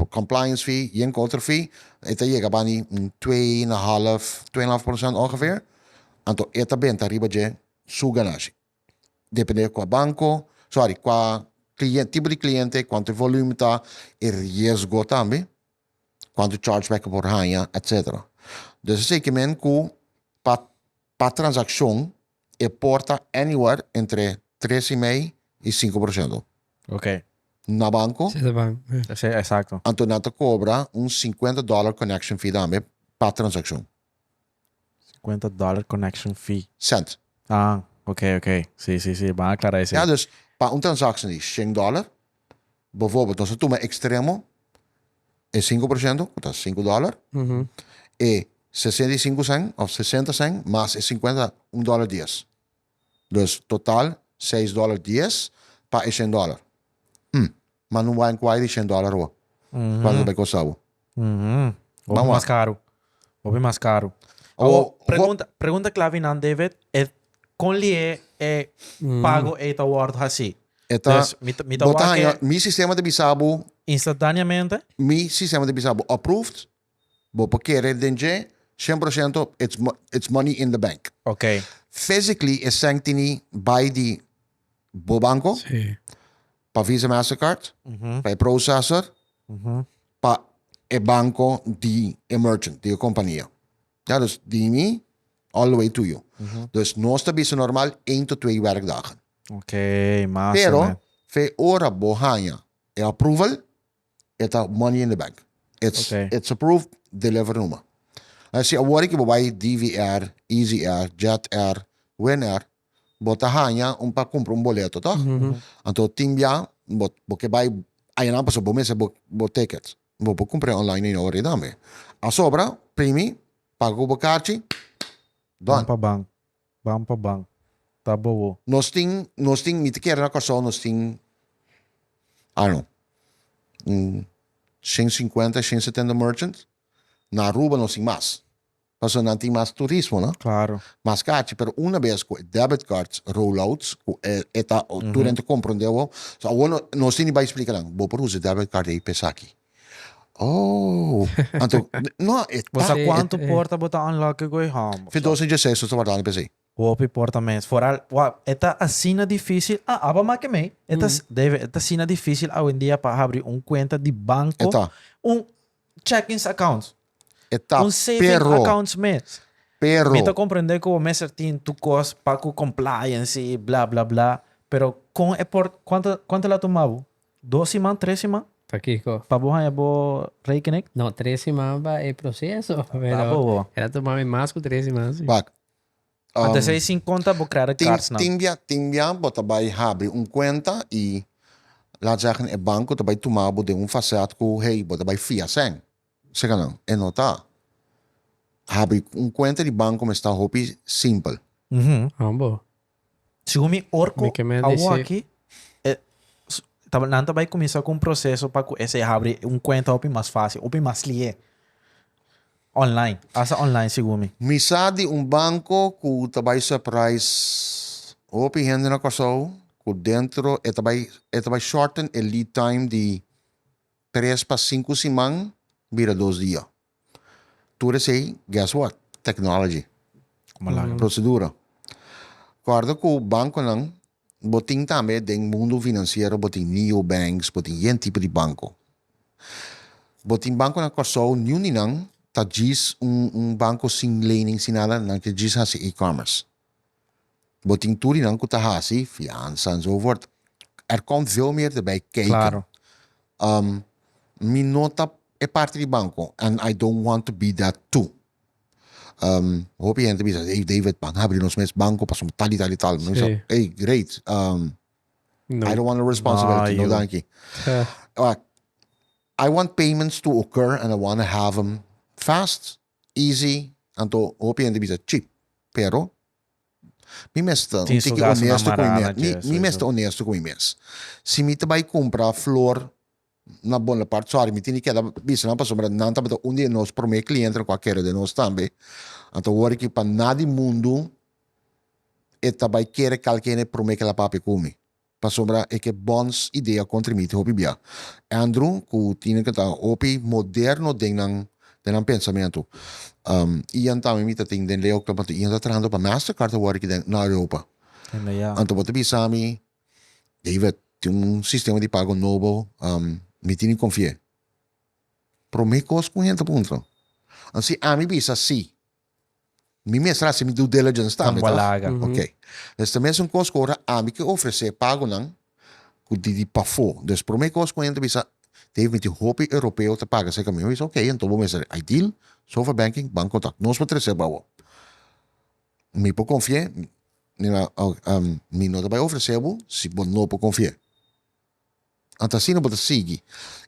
Speaker 3: compliance fee, yen otro fee, e ta yega bani un 2,5, 2,5% ongeveer. Anto e ta benta riba dje su ganashi. Depende kua banco, sorry, kua cliente, tipo di cliente, kuantu volume ta, e riesgo tambe. Cuanto chargeback por haña, etc. Dus esei ke men ku pa pa transaccion e por ta anywhere entre tres i mei i 5%.
Speaker 1: Ok.
Speaker 3: Na banco.
Speaker 2: Sí, na banco.
Speaker 1: Sí, exacto.
Speaker 3: Anto nan ta cobra un 50 dollar connection fee tambe pa transaccion.
Speaker 1: 50 dollar connection fee.
Speaker 3: Cent.
Speaker 1: Ah, ok, ok. Sí, sí, sí. Van a aclarar ese.
Speaker 3: Ja, dus pa un transactie di 100 dollar, bijvoorbeeld, nos a tuma extremo e 5%, ku ta 5 dollar, mm -hmm. e 65 cent of 60 cent mas e 50, 1 dollar 10. Dus total 6 dollar 10 pa e 100 dollar. Mm. Maar no wou kwai di 100 dollar hoor. Mm -hmm. Cuanto ta kosta bo?
Speaker 1: Mm -hmm. Hopi mas caro. Hopi mas caro.
Speaker 3: Oh,
Speaker 1: pregunta, pregunta clave nan David, e con li e, e pago e ta wordo hasi?
Speaker 3: E ta,
Speaker 1: Dus mi ta, mi ta
Speaker 3: bo ta
Speaker 1: wak
Speaker 3: haña, mi sistema ta bisa bo,
Speaker 1: instantáneamente.
Speaker 3: mi sistema ta bisa bo approved, Bo por kere den dje, 100% it's, it's money in the bank.
Speaker 1: Ok.
Speaker 3: Physically e sèn tini bai di bo banko
Speaker 2: Sí.
Speaker 3: pa Visa Mastercard, pa e processor, pa e banko di e merchant, di e kompania. Ja, dus di mi all the way to you. Dus nos ta bisa normal 1 tot 2 werkdagen.
Speaker 1: Ok, massa
Speaker 3: Pero,
Speaker 1: man.
Speaker 3: fe ora bo haña e approval, E ta money in the bank. It's,
Speaker 1: Okay.
Speaker 3: it's approved, deliver numa. Así awor que bo bai DVR, Easy Air, Jet Air, Win Air, bo ta haña un pa cumpra un boleto, toch? Anto tin bia, bo, bo ke bai ayanan paso bo mester bo, bo ticket. Bo por cumpra online y awor tambe. A sobra, primi, paga cu bo kaartje, done.
Speaker 1: Ban pa ban. Ban pa ban. Ta bobo.
Speaker 3: Nos tin, nos tin, mi ta kere na Kòrsou nos tin, I don't know, un 150, 170 merchants. Na Aruba nos tin mas. Pasobra nan tin mas turismo, no?
Speaker 1: Claro.
Speaker 3: Mas kachi, pero una bes ku e debit cards rollouts, ku e, e ta, tur hende ta komprondé awor. So awor no, nos tin di bai splika nan, bo por usa debit card ei pa esaki. Oh, anto, no, e
Speaker 1: Bo sa
Speaker 3: ta,
Speaker 1: cuanto porta bo ta unlock gooi? Hom.
Speaker 3: Fi 2016 nos ta wardando p'esei.
Speaker 1: Hopi porta mes. Vooral, wak, e ta asina dificil. Ah, aba make mei. E ta, David, e ta asina dificil awendia pa habri un cuenta di banco.
Speaker 3: E ta.
Speaker 1: Un checkings account.
Speaker 3: E ta,
Speaker 1: Un saving
Speaker 3: pero,
Speaker 1: accounts mes.
Speaker 3: pero.
Speaker 1: Mi ta comprende cu bo mester tin tu cos pa cu compliance y bla bla bla. Pero con e por, cuanto, cuanto la tuma bo? Dos siman, tres siman?
Speaker 2: Pa kiko?
Speaker 1: Pa bo haña bo rekening?
Speaker 2: No, tres siman pa e proceso. Pero
Speaker 1: Ta bobo.
Speaker 2: era tuma mi mas ku tres siman, si.
Speaker 3: Wak.
Speaker 1: Antes ei sin konta bo credit
Speaker 3: Tin,
Speaker 1: cards nan.
Speaker 3: tin bia, tin bia bo ta bai habri un kuenta i laat zeggen e banko ta bai tuma bo den un facet ku hey bo ta bai fia sèn. Seka nan, e no ta. Habri un kuenta di banko mester ta hopi simpel.
Speaker 2: Hombo.
Speaker 1: Segun mi orco
Speaker 2: Mi ke men
Speaker 1: awo
Speaker 2: disi.
Speaker 1: aki, e, s- ta- nan ta bai kuminsá ku un proseso pa ku esei habri un kuenta hopi mas fásil, hopi mas lié. Online, hasta online segun mi.
Speaker 3: Mi sa di un banco cu ta bay surprise hopi hende na Corsou cu dentro e ta bay e ta bay shorten e lead time di tres pa sinku siman bira dos dia. Tur esey guess what? Technology. Procedura. Corda cu banconan bo tin tambe den mundo financiero bo tin neobanks, bo tin yen tipo di banco. Bo tin banco na Corsou niun di nan ta djis un un banco sin lening sin nada nan ke djis hasi e-commerce. Bo tin tur di nan ku ta hasi fiansa enzovoort. Er komt veel meer erbij kijken.
Speaker 1: Claro.
Speaker 3: Mi no ta e parti di banco and I don't want to be that too. Hopi hende bisa, hey David, ban habri nos mes banco pasobra tal y tal y tal. Mi bisa, hey great,
Speaker 2: No.
Speaker 3: I don't want the responsibility, no
Speaker 1: No,
Speaker 3: danki. I want payments to occur and I want to have them fast, easy, anto hopi hende bisa cheap, pero mi mes ta un
Speaker 1: Tin su
Speaker 3: tiki
Speaker 1: gastonan
Speaker 3: honesto ku mi
Speaker 1: mará
Speaker 3: mes,
Speaker 1: na
Speaker 3: mi,
Speaker 1: dje,
Speaker 3: mi
Speaker 1: sowieso.
Speaker 3: mes ta honesto ku mi mes. Si mi ta bai kumpra flor na Bonaparte, sorry, mi tin di keda bisa nan pasobra nan tabata un di e nos promé klientenan ku a kere den nos tambe. Anto wor ki pa nada di mundu e ta bai kere kalke hende promé ke el a papia ku mi. Pasobra e ke bons idea kontra mi hopi bia. Andrew ku Tine ku ta hopi moderno den nan den nan pensamentu. Ian tambe mi ta tin den Leo Club anto Ian ta trahando pa Mastercard awor aki den na Europa. Anto bo ta bisa mi, David, tin un sistema di pago nobo, mi tin di konfi'é. Promé kos ku hende ta puntra. Anto si ami bisa si, Mi mester hasi mi due diligence tambe,
Speaker 1: Tambo
Speaker 3: toch?
Speaker 1: laga.
Speaker 3: Ok. Dus ta mesun kos ku ora ami ke ofresé pagonan ku di di pafó. Dus promé kos ku hende bisa, Dave mi tin hopi europeo ta paga serka mi. Mi bisa ok, anto bo mester Ideal, Sofa Banking, Bancontact. Nos por trese pa bo. Mi por konfi'é? Mi mi no ta bai ofresé bo si bo no por konfi'é. Anto asina bo ta sigui.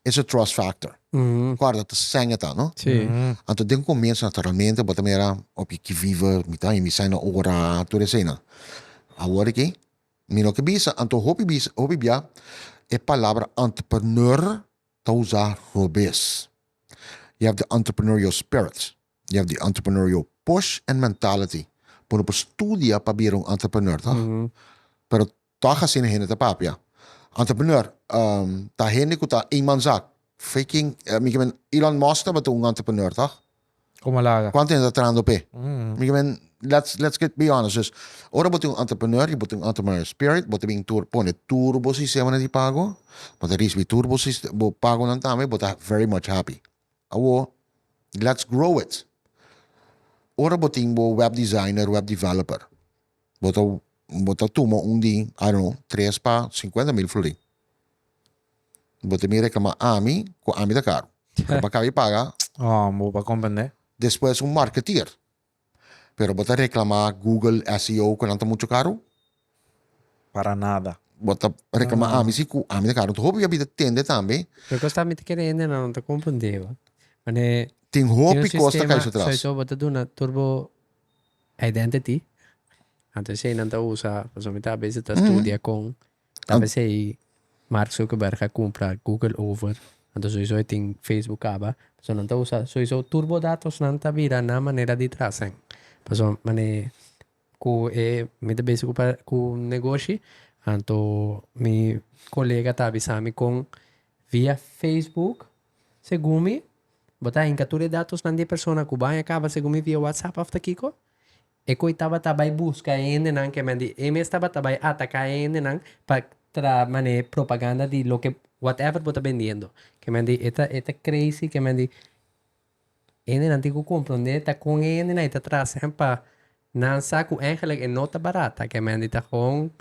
Speaker 3: It's a trust factor. Guarda, ta sèn e ta, no?
Speaker 2: Sí.
Speaker 3: Anto den komienso naturalmente bo ta mira, opi ki vive, mi ta mi sèn na ora, tur eseinan. Awor aki, mi no ke bisa, anto hopi bisa, hopi bia e palabra entrepreneur ta usa robes. You have the entrepreneurial spirit. You have the entrepreneurial push and mentality. Bo no por studia pa bira un entrepreneur, toch? Pero Tòg asina hende ta papia. Entrepreneur ta hende ku ta eenmanszaak. Freaking, mi ke men Elon Musk tabata un entrepreneur, tòg?
Speaker 1: Komo laga.
Speaker 3: Kuantu hende ta trahando p'e? Mi ke men, let's, let's get be honest. Dus, ora bo tin un entrepreneur i bo tin un entrepreneur spirit, bo ta bin tur pone tur bo sistemanan di pago, bo ta risibí tur bo siste, bo pagonan tambe, bo ta very much happy. Awor, let's grow it. Ora bo tin bo web designer, web developer, Bo ta bo ta tuma un di, I don't know, tres pa sinkuenta mil florin. Bo ta bin reklamá ami ku ami ta karu. Pero pa kabi paga.
Speaker 1: Oh, bo pa komprendé.
Speaker 3: Despues un marketeer. Pero bo ta reklamá Google SEO ku nan ta muchu karu?
Speaker 1: Para nada.
Speaker 3: Bo ta reklamá ami si ku ami ta karu. Hopi bia ta tende tambe.
Speaker 2: Pero kos ta mi ta kere hende nan no ta komprendé bo. Mane
Speaker 3: Tin
Speaker 2: tin un
Speaker 3: hopi kos ta
Speaker 2: sistema
Speaker 3: kai su tras.
Speaker 2: sowieso bo ta duna tur bo Identity. Anto esei nan ta usa, pasobra mi ta a bes ta studia kon ta pesei Mark Zuckerberg a kumpra Google over, anto soiso e tin Facebook kaba, pasobra nan ta usa soiso tur bo datosnan ta bira nan manera di trasen. Pasobra mane ku e mi ta besi ku ku negoshi, anto mi kolega ta bisa mi kon via Facebook Segun mi, bo ta hinka tur e datosnan di e persona ku baña kaba segun mi via WhatsApp òf ta kiko. E koi tabata bai buska e hendenan ke men di e mes tabata bai ataká e hendenan pa traha manera propaganda di loke whatever bo ta bendiendo. Ke men di e ta e ta crazy ke men di e hendenan tin ku komprondé ta kon e hendenan e ta traha sèn pa nan sa ku eigenlijk e no ta barata ke men di ta gewoon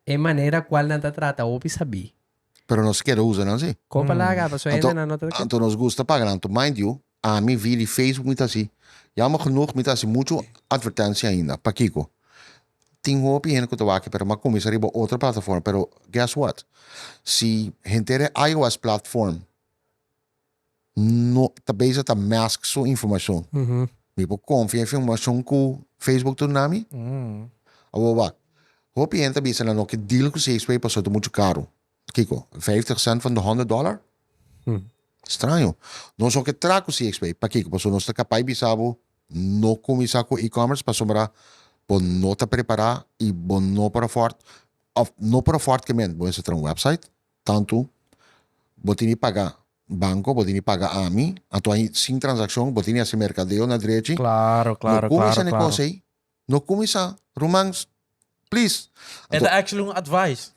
Speaker 2: e manera kual nan ta trata hopi sabí.
Speaker 3: Pero nos kere usa nan si.
Speaker 2: Kopa laga pasobra
Speaker 3: Anto,
Speaker 2: hende nan no ta.
Speaker 3: anto nos gusta paga nan. Anto mind you, ami vi di Facebook mi ta hasi, jammer genoeg mi ta hasi mucho advertentie ainda. Pakiko? Tin hopi hende ku ta wak pero mi a kuminsa riba otro plataforma. Pero guess what? Si henter e iOS platform no ta bezig ta mask su informacion. Mi por confia informacion cu Facebook ta duna mi? Awor wak, hopi hende ta bisa nan no ke deal cu CXP pasobra ta mucho caro. Kiko? Vijftig cent van de honderd dollar? Straño. Nos no ke traha ku CXP. Pakiko? Pasobra nos ta kapá di bisa bo no kuminsá ku e-commerce pasobra bo no ta prepará i bo no por afòrt òf no por afòrt ke men bo mester traha un website tantu bo tin di paga banko bo tin di paga ami anto ai sin transakshon bo tin di hasi merkadeo na drechi
Speaker 1: Klaro,
Speaker 3: no
Speaker 1: klaro,
Speaker 3: kuminsá
Speaker 1: klaro,
Speaker 3: na e
Speaker 1: klaro.
Speaker 3: kos ei no kuminsá ruman please
Speaker 1: E
Speaker 3: anto
Speaker 1: ta actually un advice.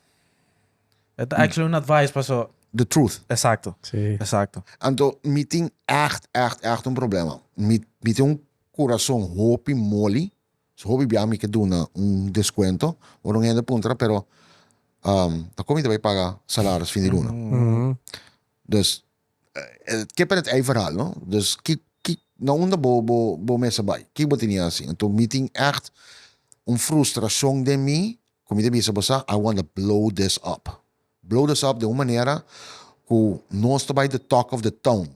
Speaker 1: E ta actually un advice paso.
Speaker 3: The truth.
Speaker 1: Exacto.
Speaker 2: Sí.
Speaker 1: Exacto.
Speaker 3: Anto mi tin echt, echt, echt un problema. Mi, mi tin un kurason hopi moli. So hopi bia mi ke duna un deskuento ora un hende puntra, pero um, ta kon mi ta bai paga salaris fin di luna? Dus, ke per het ei verhaal, no? Dus ki, ki, na unda bo, bo, bo mester bai? Ki bo tenia hasi? Anto mi tin echt un frustrashon den mi ku mi ta bisa bo sa, I wanna blow this up. Blow this up den un manera ku nos ta bai the talk of the town.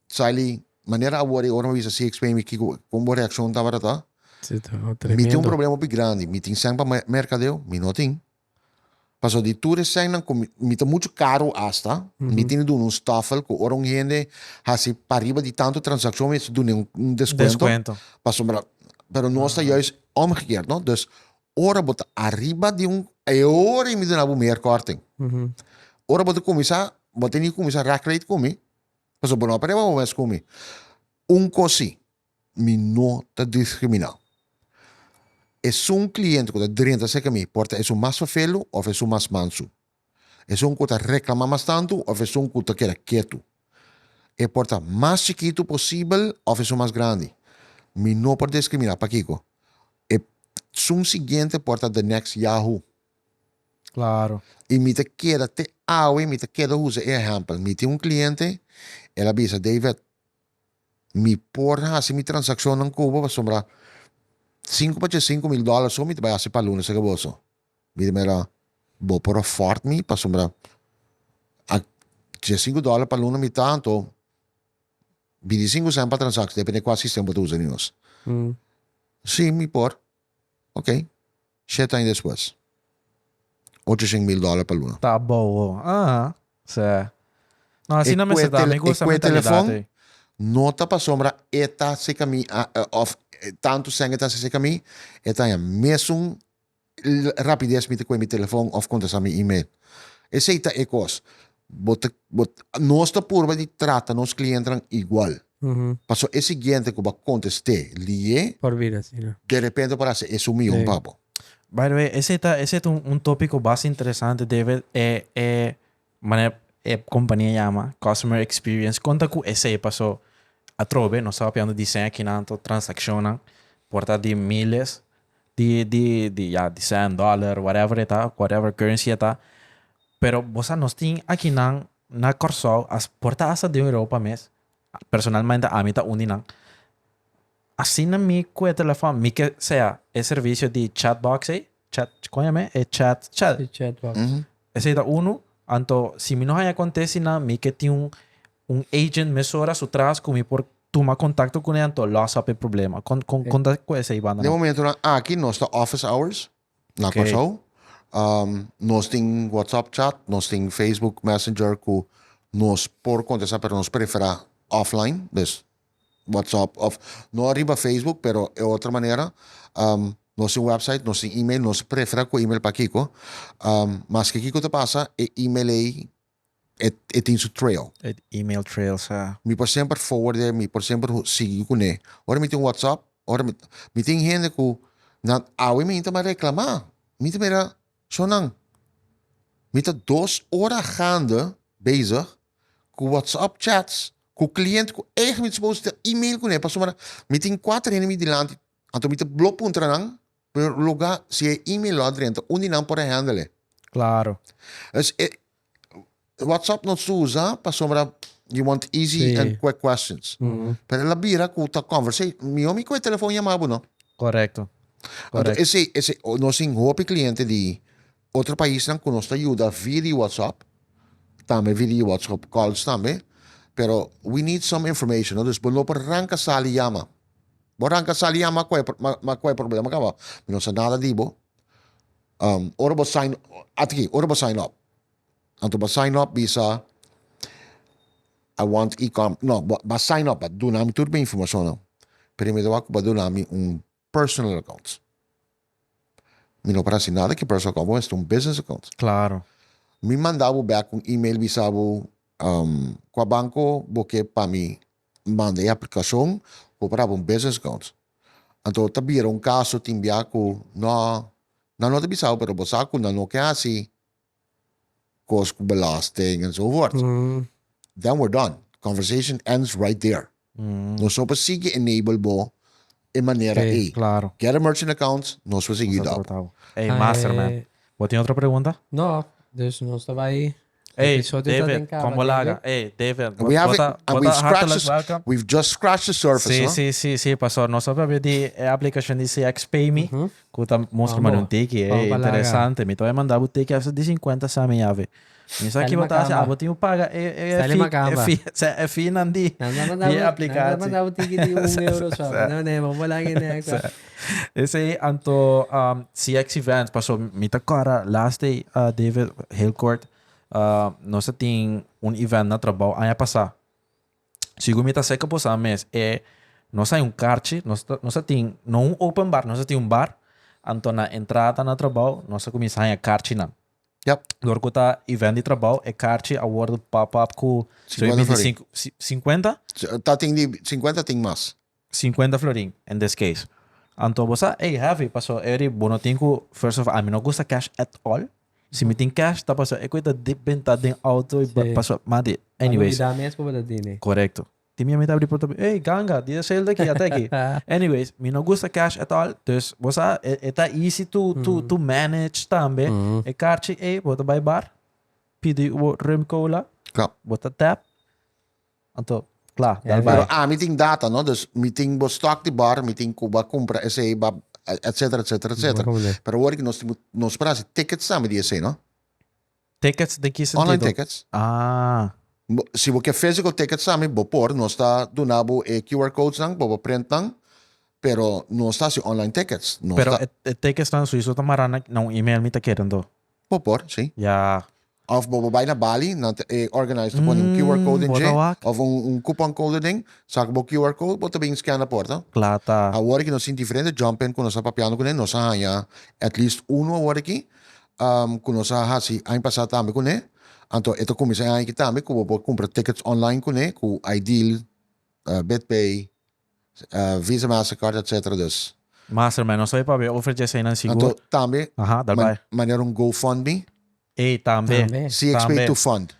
Speaker 3: Saili, manera awor e ora mi bisa CXP mi kiko, kon bo reakshon tabata ta?
Speaker 2: Sí, ta
Speaker 3: Mi tin un
Speaker 2: tremendo.
Speaker 3: problema hopi grandi. Mi tin sèn pa merkadeo? Mi no tin. Pasobra di tur e sènnan ku mi, mi ta muchu karu asta, mi tin di duna un stoffel ku ora un hende hasi pariba di tantu transakshon mi mester duna un deskuento.
Speaker 1: Deskuento.
Speaker 3: Pasobra, pero nos ta juist omgekeerd, no? Dus ora bo ta ariba di un, e ora mi duna bo meer korting. Ora bo ta kuminsá, bo tin di kuminsá rack rate ku mi, pasobra bo no a pariba bo mes ku mi. Un kos si, mi no ta diskriminá. Esun kliente ku ta drenta serka mi por ta esun mas fefelu òf esun mas mansu. Esun ku ta reklamá mas tantu òf esun ku ta keda ketu. E por ta mas chikitu posibel òf esun mas grandi. Mi no por diskriminá. Pakiko? Esun siguiente por ta the next Yahoo.
Speaker 1: Claro.
Speaker 3: I mi ta keda te awe mi ta keda usa e ehèmpel. Mi tin un kliente, el a bisa, David, Mi por hasi mi transakshonnan ku bo pasobra sinku pa djesinku mil dòler so mi ta bai hasi pa luna seke boso. Mi di mira, bo por afford mi pasobra a djesinku dòler pa luna mi ta anto bintisinku sènt pa transakshon depende kua sistema bo ta usa di nos. Si mi por. Ok, shete aña despues, ocho shen mil dòler pa luna.
Speaker 1: Ta bobo. Aha. Sè. No,
Speaker 3: E
Speaker 1: asina
Speaker 3: kue
Speaker 1: mester ta.
Speaker 3: tele,
Speaker 1: Mi
Speaker 3: e
Speaker 1: gusta
Speaker 3: kue
Speaker 1: mentalidad
Speaker 3: telefon
Speaker 1: ei.
Speaker 3: no ta pasobra e ta seka mi of tantu sèn e ta seka mi, e ta haña mesun rapides mi ta kue mi telefon of kontestá mi email. Esei ta e kos. Bo ta, bo, nos ta purba di trata nos klientenan igual. Pasobra e siguiente ku bo a kontest'é lié,
Speaker 2: Por bira asina.
Speaker 3: de repente por hasi esun mion
Speaker 2: Sí.
Speaker 3: pa bo.
Speaker 1: By the way, esei ta, esei ta un, un tópiko basta interesante, David. E, e manera e kompania yama Customer Experience. Konta ku esei paso atrobe nos ta papiando di sèn akinan to transakshonnan por ta di miles di di di ya di sèn dòler whatever e ta whatever currency e ta pero bo sa nos tin akinan na Kòrsou as por ta asta den Europa mes personalmente ami ta un di nan asina mi ku e telefòn mi ke sea e servisio di chatbox ei chat kon yama e chat chat
Speaker 2: E chatbox.
Speaker 1: esei ta unu anto si mi no haña kontesti nan mi ke tin un un agent mesora su tras ku mi por tuma kontakto kuné anto los op e problema. Kon kon kon ta ku esei banda
Speaker 3: Den
Speaker 1: nan?
Speaker 3: momentonan aki nos ta office hours na
Speaker 1: Ok.
Speaker 3: Kòrsou. Nos tin WhatsApp chat, nos tin Facebook Messenger ku nos por kontestá pero nos preferá offline, dus WhatsApp of no riba Facebook pero e otro manera. Nos tin website, nos tin email, nos preferá ku email pakiko. Maske kiko ta pasa e email ei e, e tin su trail.
Speaker 1: E email trail sa.
Speaker 3: Mi por semper forward mi por semper sigui kuné. Ora mi tin WhatsApp, ora mi, mi tin hende ku nan awe mi ta reklamá. Mi ta mira, shownan, mi ta dos ora gaande bezig ku WhatsApp chats ku cliente ku eigenlijk mi ta supposed ta email kuné pasobra mi tin kuater hende mi dilanti, anto mi ta blo puntra nan Pero loga si e email lo a drenta, un di nan por a handle.
Speaker 1: Claro.
Speaker 3: Dus e, WhatsApp nos ta usa pasobra you want easy
Speaker 2: Sí.
Speaker 3: and quick questions. Pero el a bira ku ta conversation. Mihó mi ku e telefon yama bo, no?
Speaker 1: Correcto.
Speaker 3: Anto
Speaker 1: Correcto.
Speaker 3: esei, esei, nos tin hopi cliente di otro paisnan ku nos ta yuda via di WhatsApp, tambe via di WhatsApp calls tambe, pero we need some information, no? Dus bo no por ranka sali yama. Bo ranka sali ya ma kue ma kue problema kaba. Mi no sa nada di bo. Um, ora bo sign atiki, ora bo sign up. Anto bo sign up bisa. I want e-com no bo a sign up a duna mi tur mi informashonnan pero mi ta wak ku bo a duna mi un personal account mi no por hasi nada ku e personal account bo mester un business account.
Speaker 1: Claro.
Speaker 3: Mi manda bo bek un email bisa bo kua banko bo ke pa mi manda e aplikashon bo por habri un business account anto ta bira un kaso tin bia ku no nan no ta bisa bo pero bo sa ku nan no ke hasi kos ku belasting enzovoort. Then we're done. Conversation ends right there. Nos no por sigui enable bo e manera
Speaker 1: Sí,
Speaker 3: ei.
Speaker 1: claro.
Speaker 3: Get a merchant account, nos por sigui
Speaker 1: Nos ta
Speaker 3: dap.
Speaker 1: tratabo. Ey, master man. Bo tin otro pregunta?
Speaker 2: No, dus nos ta bai
Speaker 1: Ey,
Speaker 2: episodio ta den
Speaker 1: David,
Speaker 2: caba,
Speaker 1: kon bo laga?
Speaker 2: David.
Speaker 1: Ey, David,
Speaker 3: We have
Speaker 1: bo ta,
Speaker 3: and
Speaker 1: bo
Speaker 3: we've
Speaker 1: ta
Speaker 3: scratched
Speaker 1: hartelijk
Speaker 3: the,
Speaker 1: welcome.
Speaker 3: we've just scratched the surface,
Speaker 1: Sí,
Speaker 3: no?
Speaker 1: sí, sí, sí, paso nos a papia di e aplicacion di CX PayMe, ku ta mostra
Speaker 2: Vamos.
Speaker 1: mane un tiki,
Speaker 2: Vamos
Speaker 1: ey,
Speaker 2: pa laga.
Speaker 1: interesante. Mi ta bai manda bo tiki hasta di 50 sa mi yabe. Mi sa
Speaker 2: Sali
Speaker 1: ki bo ta hasi,
Speaker 2: makamba.
Speaker 1: ah, bo tin ku paga e, e, e
Speaker 2: Sali
Speaker 1: fee, e
Speaker 2: makamba.
Speaker 1: fee, sa, e fee nan di,
Speaker 2: Nan ta manda
Speaker 1: di e
Speaker 2: bo, nan ta
Speaker 1: aplicatie.
Speaker 2: manda bo tiki di un euro so. No, nee, vamos pa laga next.
Speaker 1: Sa. Esei anto um, CX Events, paso mi ta kòrda last day, uh, David, heel kort, uh, nos a tin un event na trabou aña pasá. Sigur mi ta seka boso a mes e nos hay un karchi, nos ta nos a tin no un open bar, nos a tin un bar, anto na entrada na trabou nos a kuminsá haña karchinan.
Speaker 3: Yep.
Speaker 1: Dor ku ta event di trabou e karchi a wòrdu pop up ku
Speaker 3: 50 florin.
Speaker 1: 25, 50?
Speaker 3: Ta tin di 50 tin mas.
Speaker 1: 50 florin in this case. Anto bo sa, ey heavy, paso eri bo no tin ku, first of all, ami no gusta cash at all. Si mi tin cash ta paso e ku ta dip benta den auto y
Speaker 2: Sí.
Speaker 1: paso, madi, anyways.
Speaker 2: Ba lubida mes ku bo ta tene.
Speaker 1: Correcto. Tin mi ta abri porta, ey ganga, di esel aki, ata aki. Anyways, mi no gusta cash at all, dus bo sa, e, e ta easy to, to, to manage tambe. E karchi ey, bo ta bai bar, pidi bo rum cola,
Speaker 3: Klap.
Speaker 1: bo ta tap, Anto, kla,
Speaker 2: Ja,
Speaker 1: dal
Speaker 3: Pero
Speaker 1: bai.
Speaker 3: ami tin data, no? Dus mi tin bo stock di bar, mi tin ku ba kumpra esei, ba etcetera, etcetera, etcetera. Pero awor ki nos tin nos por hasi tickets tambe di esei, no?
Speaker 1: Tickets den ki
Speaker 3: Online
Speaker 1: sentido?
Speaker 3: tickets.
Speaker 1: Ah.
Speaker 3: Bo, si bo ke physical tickets tambe, bo por, nos ta duna bo e QR codes nan, bo por print nan, pero nos ta hasi online tickets. Nos
Speaker 1: Pero
Speaker 3: ta,
Speaker 1: e, e tickets nan suiso ta mara na, na un email mi ta kere anto.
Speaker 3: Bo por, sí.
Speaker 1: Ya.
Speaker 3: Of bo por bai na Bali, nan ta e organize ta pone un QR code den
Speaker 1: Bo
Speaker 3: dje,
Speaker 1: ta wak.
Speaker 3: of un un coupon code den, saka bo QR code, bo ta bin scan na porta.
Speaker 1: Kla ta.
Speaker 3: Awor aki nos tin diferente jump in ku nos ta papiando kuné, nos a haña at least uno awor aki, ku nos a hasi aña pasá tambe kuné, anto e ta kuminsá e aña aki tambe ku bo por kumpra tickets online kuné, ku Ideal, Bitpay, Visa, Mastercard, etcetera, dus.
Speaker 1: Master, man, nos ta papia over dje eseinan sigur.
Speaker 3: Anto tambe
Speaker 1: Aha, dal bai.
Speaker 3: manera un GoFundMe.
Speaker 1: Ey, tambe.
Speaker 2: Tambe.
Speaker 3: CXP
Speaker 1: Tambe.
Speaker 3: to fund.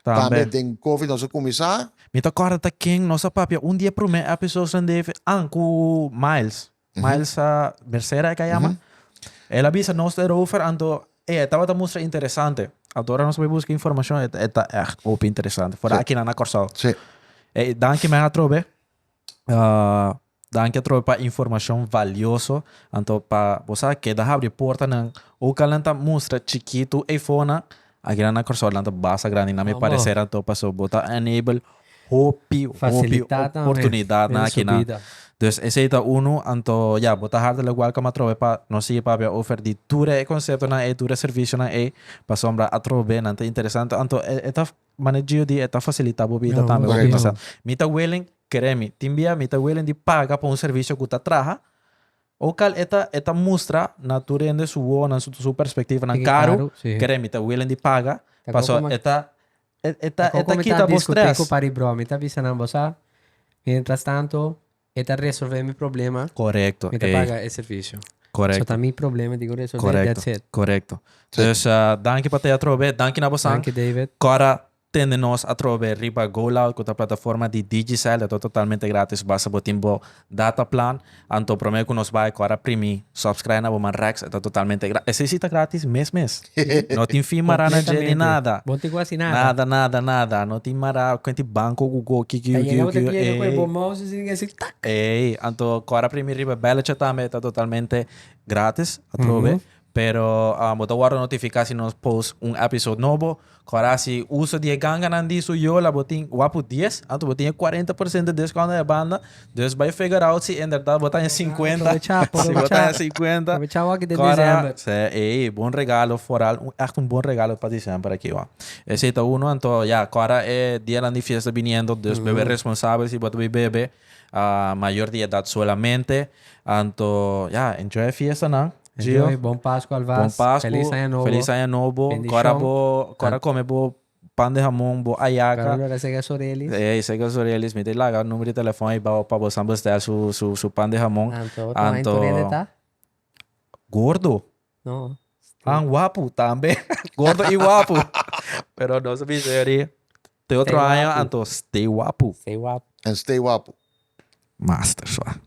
Speaker 1: Tambe.
Speaker 3: Tambe den Covid nos a kuminsá.
Speaker 1: Mi ta kòrda ta ken nos a papia un di e promé episodes nan David, ah, ku Miles. Miles a Mercera e ka yama. El a bisa nos erover, anto ey, e tabata mustra interesante. Anto ora nos bai buska informashon, e ta e ta ègt hopi interesante. Foral
Speaker 3: Sí.
Speaker 1: aki nan na Kòrsou.
Speaker 3: Sí.
Speaker 1: Ey, danki men atrobe. Uh, danki atrobe pa informashon valioso. Anto pa bo sa keda habri portanan. Ook al nan ta mustra chikitu eifonan, aki nan na Kòrsou nan ta basta grandi na mi
Speaker 2: Amo.
Speaker 1: parecer anto paso bo ta enable hopi hopi
Speaker 2: Facilitá tambe
Speaker 1: oportunidadnan
Speaker 2: den su
Speaker 1: aki nan.
Speaker 2: bida.
Speaker 1: Dus esei ta unu, anto ya, bo ta hartelijk welkom atrobe pa nos sigui papia over di tur e konseptonan ei, tur e servisionan ei, pasobra atrobe nan ta interesante. Anto e e ta mane Gio di e ta fasilitá bo bida
Speaker 2: Ja,
Speaker 1: tambe hopi
Speaker 3: Correcto.
Speaker 1: bastante. Mi ta willing, kere mi, tin bia mi ta willing di paga pa un servisio ku ta traha, okal e ta e ta mustra na tur hende su wowonan, su su perspektivanan
Speaker 2: Tiki
Speaker 1: karu,
Speaker 2: karu, sí.
Speaker 1: kere mi ta willing di paga,
Speaker 2: Ta
Speaker 1: paso
Speaker 2: como
Speaker 1: e ta e e ta
Speaker 2: Ta
Speaker 1: e ta
Speaker 2: como mi
Speaker 1: kita
Speaker 2: ta
Speaker 1: bo
Speaker 2: discutí
Speaker 1: stress.
Speaker 2: ku pari bro, mi ta bisa nan bo sa, mientras tanto e ta resolve mi problema,
Speaker 1: Correcto,
Speaker 2: mi ta
Speaker 1: ey.
Speaker 2: paga e servicio.
Speaker 1: Correcto.
Speaker 2: So ta mi problema di ku resolve,
Speaker 1: Correcto,
Speaker 2: that's it.
Speaker 1: correcto.
Speaker 3: Sí.
Speaker 1: Dus uh, danki pa te atrobe, danki na bosan.
Speaker 2: Danki David.
Speaker 1: Cora tende nos atrobe riba GoLoud ku ta plataforma di Digicel, dat ta totalmente gratis, basta bo tin bo data plan. Anto prome ku nos bai cora primi subscribe na bo man Rex, e ta totalmente gratis. Esei si ta gratis mes mes. No tin fee mara na dje ni
Speaker 2: Completamente.
Speaker 1: nada.
Speaker 2: Bo no tin ku hasi nada.
Speaker 1: Nada, nada, nada. No tin mara kuenti banco ku go kiki
Speaker 2: Ta
Speaker 1: kiki
Speaker 2: yega bo ta
Speaker 1: kiki.
Speaker 2: yega ku e
Speaker 1: Ey.
Speaker 2: bo mouse asina así tak.
Speaker 1: Ey, anto cora primi riba belletje tambe ta totalmente gratis atrobe. Pero bo ta wòrdu notifiká si nos post un episode nobo. Kòrda si uso di e ganganan di su yola bo tin wapu dies, anto bo tin e 40% descuento e banda. Dus bai figure out si inderdaad bo ta en 50.
Speaker 2: Aprovecha,
Speaker 1: Si bo ta
Speaker 2: aprovecha.
Speaker 1: en 50.
Speaker 2: Aprovecha awor den
Speaker 1: Kòrda,
Speaker 2: december.
Speaker 1: se, ey, bon regalo vooral, un, echt un bon regalo pa december aki wa. Esey ta uno, anto ya, kòrda e dianan di fiesta biniendo, dus bebe responsabel si bo ta bai bebe. Ah, mayor di edad solamente. Anto, ya, enjoy e fiestanan. Gio.
Speaker 2: Enjoy, bon Pascu alvast.
Speaker 1: Bon Pascu.
Speaker 2: Feliz aña nobo.
Speaker 1: Feliz aña nobo.
Speaker 2: Bendicion.
Speaker 1: Kora bo, kora come bo pan de jamón, bo ayaca.
Speaker 2: Kora lora sega Sorelis.
Speaker 1: Ey, sega Sorelis. Mi ta laga numero di telefon ahí pa pa bosan bestel su su su pan de jamón.
Speaker 2: Anto, otro aña tur hende ta?
Speaker 1: Gordo.
Speaker 2: No.
Speaker 1: Pan wapu tambe. Gordo y wapu. Pero nos a bisa yori te otro
Speaker 2: Stay
Speaker 1: aña
Speaker 2: wapu.
Speaker 1: anto stay wapu.
Speaker 2: Stay wapu.
Speaker 3: And stay wapu.
Speaker 1: Master swa.